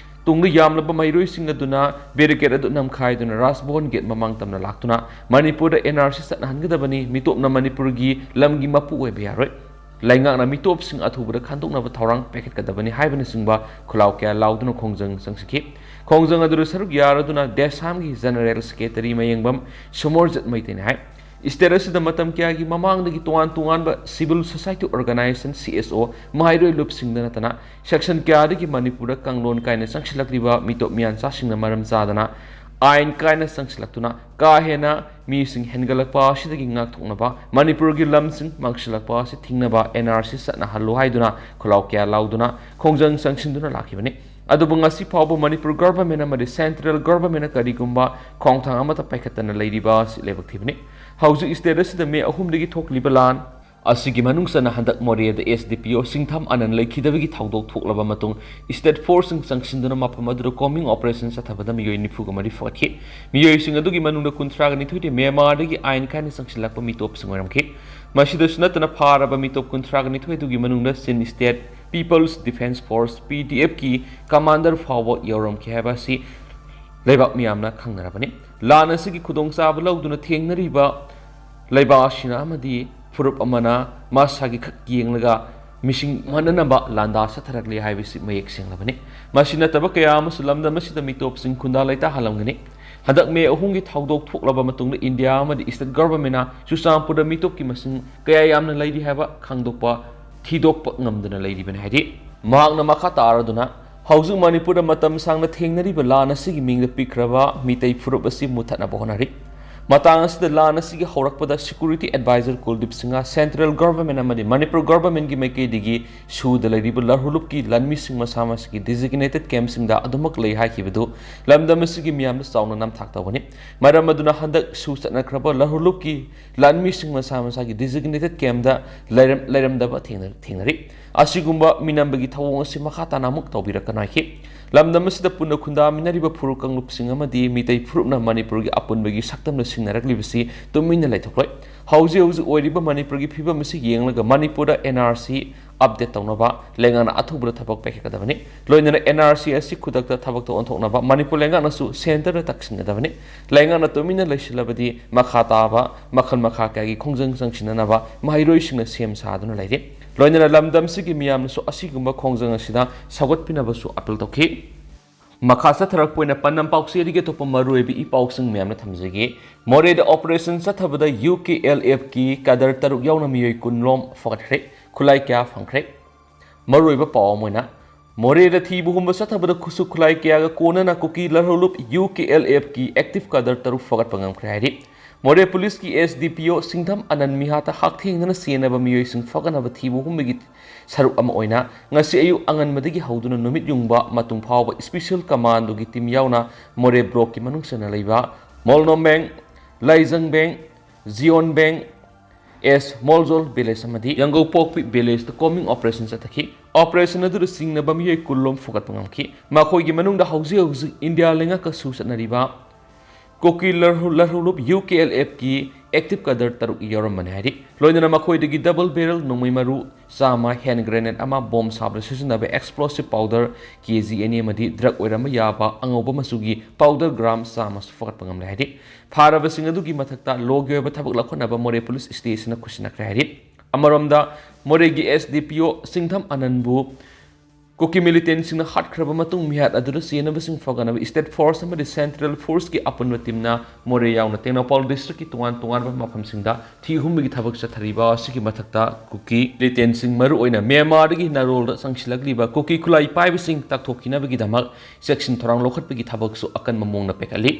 ꯇꯨꯡꯗ ꯌꯥꯝꯂꯕ ꯃꯍꯩꯔꯣꯏꯁꯤꯡ ꯑꯗꯨꯅ barricade ꯑꯗꯨ ꯅꯝꯈꯥꯏꯗꯨꯅ ꯔꯥꯖꯚꯕꯟ ꯒꯦꯠ ꯃꯃꯥꯡ ꯇꯝꯅ ꯂꯥꯛꯇꯨꯅ ꯃꯅꯤꯄꯨꯔꯗ NRC ꯆꯠꯅꯍꯟꯒꯗꯕꯅꯤ, ꯃꯤꯇꯣꯞꯅ ꯃꯅꯤꯄꯨꯔꯒꯤ ꯂꯝꯒꯤ ꯃꯄꯨ ꯑꯣꯏꯕ ꯌꯥꯔꯣꯏ, ꯂꯩꯉꯥꯛꯅ ꯃꯤꯇꯣꯞꯁꯤꯡ ꯑꯊꯨꯕꯗ ꯈꯟꯗꯣꯛꯅꯕ ꯊꯧꯔꯥꯡ ꯄꯥꯏꯈꯠꯀꯗꯕꯅꯤ ꯍꯥꯏꯕꯅꯆꯤꯡꯕ ꯈꯨꯂꯥꯎ ꯀꯌꯥ ꯂꯥꯎꯗꯨꯅ ꯈꯣꯡꯖꯪ ꯆꯪꯁꯤꯟꯈꯤ꯫ ꯈꯣꯡꯖꯪ ꯑꯗꯨꯗ ꯁꯔꯨꯛ ꯌꯥꯔꯗꯨꯅ ꯗꯦꯁꯥꯝꯒꯤ General Secretary ꯃꯌꯦꯡꯕꯝ ꯁꯣꯃꯣꯔꯖꯤꯠ ꯃꯩꯇꯩꯅ ꯍꯥꯏ꯫ State ꯑꯁꯤꯗ ꯃꯇꯝ ꯀꯌꯥꯒꯤ ꯃꯃꯥꯡꯗꯒꯤ ꯇꯣꯉꯥꯟ ꯇꯣꯉꯥꯟꯕ civil society organization, C S O, ꯃꯍꯩꯔꯣꯏ ꯂꯨꯞꯁꯤꯡꯗ ꯅꯠꯇꯅ section ꯀꯌꯥꯗꯒꯤ ꯃꯅꯤꯄꯨꯔꯗ ꯀꯥꯡꯂꯣꯟ ꯀꯥꯏꯅ ꯆꯪꯁꯤꯜꯂꯛꯂꯤꯕ ꯃꯤꯇꯣꯞ ꯃꯤꯌꯥꯟꯆꯥꯁꯤꯡꯅ ꯃꯔꯝ ꯆꯥꯗꯅ ꯑꯥꯏꯟ ꯀꯥꯏꯅ ꯆꯪꯁꯤꯜꯂꯛꯇꯨꯅ ꯀꯥ ꯍꯦꯟꯅ ꯃꯤꯁꯤꯡ ꯍꯦꯟꯒꯠꯂꯛꯄ ꯑꯁꯤꯗꯒꯤ ꯉꯥꯛꯊꯣꯛꯅꯕ, ꯃꯅꯤꯄꯨꯔꯒꯤ ꯂꯝꯁꯤꯡ ꯃꯥꯡꯁꯤꯜꯂꯛꯄ ꯑꯁꯤ ꯊꯤꯡꯅꯕ N R C ꯆꯠꯅꯍꯜꯂꯨ ꯍꯥꯏꯗꯨꯅ ꯈꯣꯜꯂꯥꯎ ꯀꯌꯥ ꯂꯥꯎꯗꯨꯅ ꯈꯣꯡꯖꯪ ꯆꯪꯁꯤꯟꯗꯨꯅ ꯂꯥꯛꯈꯤꯕꯅꯤ꯫ ꯑꯗꯨꯕꯨ ꯉꯁꯤ ꯐꯥꯎꯕ ꯃꯅꯤꯄꯨꯔ government ꯑꯃꯗꯤ central government ꯀꯔꯤꯒꯨꯝꯕ ꯈꯣꯡꯊꯥꯡ ꯑꯃꯠꯇ ꯄꯥꯏꯈꯠꯇꯅ ꯂꯩꯔꯤꯕ ꯑꯁꯤ ꯂꯥꯏꯕꯛ ꯊꯤꯕꯅꯤ꯫ ꯍꯧꯖꯤꯛ state ꯑꯁꯤꯗ ꯃꯦ ꯑꯍꯨꯝꯗꯒꯤ ꯊꯣꯛꯂꯤꯕ ꯂꯥꯟ ꯑꯁꯤꯒꯤ ꯃꯅꯨꯡ ꯆꯟꯅ ꯍꯟꯗꯛ ꯃꯣꯔꯦꯗ S D P O ꯁꯤꯡꯊꯝ ꯑꯅꯟ ꯂꯩꯈꯤꯗꯕꯒꯤ ꯊꯧꯗꯣꯛ ꯊꯣꯛꯂꯕ ꯃꯇꯨꯡ state force ꯁꯤꯡ ꯆꯪꯁꯤꯟꯗꯨꯅ ꯃꯐꯝ ꯑꯗꯨꯗ combing operation ꯆꯠꯊꯕꯗ ꯃꯤꯑꯣꯏ ꯅꯤꯐꯨꯒ ꯃꯔꯤ ꯐꯒꯠꯈꯤ꯫ ꯃꯤꯑꯣꯏꯁꯤꯡ ꯑꯗꯨꯒꯤ ꯃꯅꯨꯡꯗ ꯀꯨꯟꯊ꯭ꯔꯥꯒ ꯅꯤꯊꯣꯏꯗꯤ ꯃ꯭ꯌꯥꯟꯃꯥꯔꯗꯒꯤ ꯑꯥꯏꯟ ꯀꯥꯏꯅ ꯆꯪꯁꯤꯜꯂꯛꯄ ꯃꯤꯇꯣꯞꯁꯤꯡ ꯑꯣꯏꯔꯝꯈꯤ꯫ ꯃꯁꯤꯗꯁꯨ ꯅꯠꯇꯅ ꯐꯥꯔꯕ ꯃꯤꯇꯣꯞ ꯀꯨꯟꯊ꯭ꯔꯥꯒ ꯅꯤꯊꯣꯏ ꯑꯗꯨꯒꯤ ꯃꯅꯨꯡꯗ Chin State People's Defence Force, P D F ꯀꯤ commander ꯐꯥꯎꯕ ꯌꯥꯎꯔꯝꯈꯤ ꯍꯥꯏꯕ ꯑꯁꯤ ꯂꯩꯕꯥꯛ ꯃꯤꯌꯥꯝꯅ ꯈꯪꯅꯔꯕꯅꯤ꯫ ꯂꯥꯟ ꯑꯁꯤꯒꯤ ꯈꯨꯗꯣꯡꯆꯥꯕ ꯂꯧꯗꯨꯅ ꯊꯦꯡꯅꯔꯤꯕ ꯂꯩꯕꯥꯛ ꯑꯁꯤꯅ ꯑꯃꯗꯤ ꯐꯨꯔꯨꯞ ꯑꯃꯅ ꯃꯁꯥꯒꯤ ꯈꯛ ꯌꯦꯡꯂꯒ ꯃꯤꯁꯤꯡ ꯃꯥꯟꯅꯅꯕ ꯂꯥꯟꯗꯥ ꯆꯠꯊꯔꯛꯂꯤ ꯍꯥꯏꯕꯁꯤ ꯃꯌꯦꯛ ꯁꯦꯡꯂꯕꯅꯤ꯫ ꯃꯁꯤ ꯅꯠꯇꯕ ꯀꯌꯥ ꯑꯃꯁꯨ ꯂꯝꯗꯝ ꯑꯁꯤꯗ ꯃꯤꯇꯣꯞꯁꯤꯡ ꯈꯨꯟꯗꯥ ꯂꯩꯇꯥꯍꯜꯂꯝꯒꯅꯤ꯫ ꯍꯟꯗꯛ ꯃꯦ ꯑꯍꯨꯝꯒꯤ ꯊꯧꯗꯣꯛ ꯊꯣꯛꯂꯕ ꯃꯇꯨꯡꯗ ꯏꯟꯗꯤꯌꯥ ꯑꯃꯗꯤ state government ꯅ ꯆꯨꯔꯆꯥꯟꯄꯨꯔꯗ ꯃꯤꯇꯣꯞꯀꯤ ꯃꯁꯤꯡ ꯀꯌꯥ ꯌꯥꯝꯅ ꯂꯩꯔꯤ ꯍꯥꯏꯕ ꯈꯪꯗꯣꯛꯄ, ꯊꯤꯗꯣꯛꯄ ꯉꯝꯗꯅ ꯂꯩꯔꯤꯕꯅꯤ ꯍꯥꯏꯔꯤ꯫ ꯃꯍꯥꯛꯅ ꯃꯈꯥ ꯇꯥꯔꯗꯨꯅ, ꯍꯧꯖꯤꯛ ꯃꯅꯤꯄꯨꯔꯗ ꯃꯇꯝ ꯁꯥꯡꯅ ꯊꯦꯡꯅꯔꯤꯕ ꯂꯥꯟ ꯑꯁꯤꯒꯤ ꯃꯤꯡꯗ ꯄꯤꯈ꯭ꯔꯕ ꯃꯤꯇꯩ ꯐꯨꯔꯨꯞ ꯑꯁꯤ ꯃꯨꯊꯠꯅꯕ ꯍꯣꯠꯅꯔꯤ꯫ ꯃꯇꯥꯡ ꯑꯁꯤꯗ ꯂꯥꯟ ꯑꯁꯤꯒꯤ ꯍꯧꯔꯛꯄꯗ security advisor ꯀꯨꯜꯗꯤꯞ Singh central government ꯑꯃꯗꯤ ꯃꯅꯤꯄꯨꯔ government ꯀꯤ ꯃꯥꯏꯀꯩꯗꯒꯤ ꯁꯨꯗ ꯂꯩꯔꯤꯕ ꯂꯔꯍꯨꯂꯨꯞꯀꯤ ꯂꯥꯟꯃꯤꯁꯤꯡ ꯃꯁꯥ ꯃꯁꯥꯒꯤ designated camp ꯁꯤꯡꯗ ꯑꯗꯨꯃꯛ ꯂꯩ ꯍꯥꯏꯈꯤꯕꯗꯨ ꯂꯝꯗꯝ ꯑꯁꯤꯒꯤ ꯃꯤꯌꯥꯝꯅ ꯆꯥꯎꯅ ꯅꯝꯊꯥꯛ ꯇꯧꯒꯅꯤ꯫ ꯃꯔꯝ ꯑꯗꯨꯅ ꯍꯟꯗꯛ ꯁꯨ ꯆꯠꯅꯈ꯭ꯔꯕ ꯂꯔꯍꯨꯂꯨꯞꯀꯤ ꯂꯥꯟꯃꯤꯁꯤꯡ ꯃꯁꯥ ꯃꯁꯥꯒꯤ designated camp ꯗ ꯂꯩꯔꯝ-, ꯂꯩꯔꯝꯗꯕ ꯊꯦꯡꯅ-, ꯊꯦꯡꯅꯔꯤ꯫ ꯑꯁꯤꯒꯨꯝꯕ ꯃꯤꯅꯝꯕꯒꯤ ꯊꯧꯑꯣꯡ ꯑꯁꯤ ꯃꯈꯥ ꯇꯥꯅ ꯑꯃꯨꯛ ꯇꯧꯕꯤꯔꯛꯀꯅꯨ ꯍꯥꯏꯈꯤ꯫ ꯂꯝꯗꯝ ꯑꯁꯤꯗ ꯄꯨꯟꯅ ꯈꯨꯟꯗꯥꯃꯤꯟꯅꯔꯤꯕ ꯐꯨꯔꯨꯞ ꯀꯥꯡꯂꯨꯞꯁꯤꯡ ꯑꯃꯗꯤ ꯃꯤꯇꯩ ꯐꯨꯔꯨꯞꯅ ꯃꯅꯤꯄꯨꯔꯒꯤ ꯑꯄꯨꯟꯕꯒꯤ ꯁꯛꯇꯝꯗ ꯁꯤꯡꯅꯔꯛꯂꯤꯕꯁꯤ ꯇꯨꯃꯤꯟꯅ ꯂꯩꯊꯣꯛꯂꯣꯏ꯫ ꯍꯧꯖꯤꯛ ꯍꯧꯖꯤꯛ ꯑꯣꯏꯔꯤꯕ ꯃꯅꯤꯄꯨꯔꯒꯤ ꯐꯤꯕꯝ ꯑꯁꯤ ꯌꯦꯡꯂꯒ ꯃꯅꯤꯄꯨꯔꯗ N R C update ꯇꯧꯅꯕ ꯂꯩꯉꯥꯛꯅ ꯑꯊꯨꯕꯗ ꯊꯕꯛ ꯄꯥꯏꯈꯠꯀꯗꯕꯅꯤ꯫ ꯂꯣꯏꯅꯅ N R C ꯑꯁꯤ ꯈꯨꯗꯛꯇ ꯊꯕꯛꯇ ꯑꯣꯟꯊꯣꯛꯅꯕ ꯃꯅꯤꯄꯨꯔ ꯂꯩꯉꯥꯛꯅꯁꯨ centre ꯗ ꯇꯛꯁꯤꯟꯒꯗꯕꯅꯤ꯫ ꯂꯩꯉꯥꯛꯅ ꯇꯨꯃꯤꯟꯅ ꯂꯩꯁꯤꯜꯂꯕꯗꯤ ꯃꯈꯥ ꯇꯥꯕ ꯃꯈꯜ ꯃꯈꯥ ꯀꯌꯥꯒꯤ ꯈꯣꯡꯖꯪ ꯆꯪꯁꯤꯟꯅꯅꯕ ꯃꯍꯩꯔꯣꯏꯁꯤꯡꯅ ꯁꯦꯝ ꯁꯥꯗꯨꯅ ꯂꯩꯔꯤ꯫ ꯂꯣꯏꯅꯅ ꯂꯝꯗꯝꯁꯤꯒꯤ ꯃꯤꯌꯥꯝꯅꯁꯨ ꯑꯁꯤꯒꯨꯝꯕ ꯈꯣꯡꯖꯪ ꯑꯁꯤꯗ ꯁꯧꯒꯠꯄꯤꯅꯕꯁꯨ appeal ꯇꯧꯈꯤ꯫ ꯃꯈꯥ ꯆꯠꯊꯔꯛꯄ ꯑꯣꯏꯅ ꯄꯥꯟꯗꯝ ꯄꯥꯎꯆꯦꯗꯒꯤ ꯑꯇꯣꯞꯄ ꯃꯔꯨꯑꯣꯏꯕ ꯏ ꯄꯥꯎꯁꯤꯡ ꯃꯌꯥꯝꯅ ꯊꯝꯖꯒꯦ꯫ ꯃꯣꯔꯦꯗ operation ꯆꯠꯊꯕꯗ U K L F ꯀꯤ cadre ꯇꯔꯨꯛ ꯌꯥꯎꯅ ꯃꯤꯑꯣꯏ ꯀꯨꯟ ꯂꯣꯝ ꯐꯒꯠꯈ꯭ꯔꯦ꯫ ꯈꯨꯠꯂꯥꯏ ꯀꯌꯥ ꯐꯪꯈ꯭ꯔꯦ? ꯃꯔꯨꯑꯣꯏꯕ ꯄꯥꯎ ꯑꯃ ꯑꯣꯏꯅ, ꯃꯣꯔꯦꯗ ꯊꯤꯕ ꯍꯨꯝꯕ ꯆꯠꯊꯕꯗ ꯈꯨꯠꯁꯨ ꯈꯨꯠꯂꯥꯏ ꯀꯌꯥꯒ ꯀꯣꯟꯅꯅ ꯀꯨꯀꯤ ꯂꯔꯍꯧꯂꯨꯞ U K L F ꯀꯤ active cadre ꯇꯔꯨꯛ ꯐꯒꯠꯄ ꯉꯝꯈ꯭ꯔꯦ ꯍꯥꯏꯔꯤ꯫ ꯃꯣꯔꯦ ꯄꯨꯂꯤꯁꯀꯤ S D P O ꯁꯤꯡꯊꯝ ꯑꯅꯟ ꯃꯤꯍꯥꯠꯇ ꯍꯛꯊꯦꯡꯅꯅ ꯆꯦꯟꯅꯕ ꯃꯤꯑꯣꯏꯁꯤꯡ ꯐꯒꯠꯅꯕ ꯊꯤꯕ ꯍꯨꯝꯕꯒꯤ ꯁꯔꯨꯛ ꯑꯃ ꯑꯣꯏꯅ ꯉꯁꯤ ꯑꯌꯨꯛ ꯑꯉꯟꯕꯗꯒꯤ ꯍꯧꯗꯨꯅ ꯅꯨꯃꯤꯠ ꯌꯨꯡꯕ ꯃꯇꯨꯡ ꯐꯥꯎꯕ special commandoꯒꯤ team ꯌꯥꯎꯅ ꯃꯣꯔꯦ blockꯀꯤ ꯃꯅꯨꯡ ꯆꯟꯅ ꯂꯩꯕ ꯃꯣꯜꯅꯣꯝꯕꯦꯡ, ꯂꯥꯏꯖꯪꯕꯦꯡ, ꯖꯤꯌꯣꯟꯕꯦꯡ, S ꯃꯣꯜꯖꯣꯜ village ꯑꯃꯗꯤ ꯌꯥꯡꯒꯧꯄꯣꯛꯄꯤ villageꯇ combing operation ꯆꯠꯊꯈꯤ꯫ Operation ꯑꯗꯨꯗ ꯆꯤꯡꯅꯕ ꯃꯤꯑꯣꯏ ꯀꯨꯟ ꯂꯣꯝ ꯐꯨꯒꯠꯄ ꯉꯝꯈꯤ꯫ ꯃꯈꯣꯏꯒꯤ ꯃꯅꯨꯡꯗ ꯍꯧꯖꯤꯛ ꯍꯧꯖꯤꯛ ꯏꯟꯗꯤꯌꯥ ꯂꯩꯉꯥꯛꯀ ꯁꯨ ꯆꯠꯅꯔꯤꯕ ꯀꯨꯀꯤ ꯂꯔꯍꯨ-, ꯂꯔꯍꯨꯂꯨꯞ U K L Fꯀꯤ active cadre ꯇꯔꯨꯛ ꯌꯥꯎꯔꯝꯕꯅꯤ ꯍꯥꯏꯔꯤ꯫ ꯂꯣꯏꯅꯅ ꯃꯈꯣꯏꯗꯒꯤ double barrel ꯅꯣꯡꯃꯩ ꯃꯔꯨ ꯆꯥꯝꯃ, hand grenade ꯑꯃ, bomb ꯁꯥꯕꯗ ꯁꯤꯖꯤꯟꯅꯕ explosive powder K G ꯑꯅꯤ ꯑꯃꯗꯤ drug ꯑꯣꯏꯔꯝꯕ ꯌꯥꯕ ꯑꯉꯧꯕ ꯃꯆꯨꯒꯤ powder gram ꯆꯥꯝꯃꯁꯨ ꯐꯒꯠꯄ ꯉꯝꯂꯦ ꯍꯥꯏꯔꯤ꯫ ꯐꯥꯔꯕꯁꯤꯡ ꯑꯗꯨꯒꯤ ꯃꯊꯛꯇ lawꯒꯤ ꯑꯣꯏꯕ ꯊꯕꯛ ꯂꯧꯈꯠꯅꯕ ꯃꯣꯔꯦ police stationꯅ ꯈꯨꯠꯁꯤꯟꯅꯈ꯭ꯔꯦ ꯍꯥꯏꯔꯤ꯫ ꯑꯃꯔꯣꯝꯗ ꯃꯣꯔꯦꯒꯤ S D P O ꯁꯤꯡꯊꯝ ꯑꯅꯟꯕꯨ ꯀꯨꯀꯤ militantꯁꯤꯡꯅ ꯍꯥꯠꯈ꯭ꯔꯕ ꯃꯇꯨꯡ ꯃꯤꯍꯥꯠ ꯑꯗꯨꯗ ꯆꯦꯟꯅꯕꯁꯤꯡ ꯐꯒꯠꯅꯕ state force ꯑꯃꯗꯤ central forceꯀꯤ ꯑꯄꯨꯟꯕ teamꯅ ꯃꯣꯔꯦ ꯌꯥꯎꯅ ꯇꯦꯡꯅꯧꯄꯜ districtꯀꯤ ꯇꯣꯉꯥꯟ ꯇꯣꯉꯥꯟꯕ ꯃꯐꯝꯁꯤꯡꯗ ꯊꯤ ꯍꯨꯝꯕꯒꯤ ꯊꯕꯛ ꯆꯠꯊꯔꯤꯕ ꯑꯁꯤꯒꯤ ꯃꯊꯛꯇ ꯀꯨꯀꯤ militantꯁꯤꯡ ꯃꯔꯨꯑꯣꯏꯅ ꯃ꯭ꯌꯥꯟꯃꯥꯔꯗꯒꯤ ꯅꯥꯔꯣꯜꯗ ꯆꯪꯁꯤꯜꯂꯛꯂꯤꯕ ꯀꯨꯀꯤ ꯈꯨꯠꯂꯥꯏ ꯄꯥꯏꯕꯁꯤꯡ ꯇꯥꯛꯊꯣꯛꯈꯤꯅꯕꯒꯤꯗꯃꯛ ꯆꯦꯛꯁꯤꯟ ꯊꯧꯔꯥꯡ ꯂꯧꯈꯠꯄꯒꯤ ꯊꯕꯛꯁꯨ ꯑꯀꯟꯕ ꯃꯑꯣꯡꯗ ꯄꯥꯏꯈꯠꯂꯤ꯫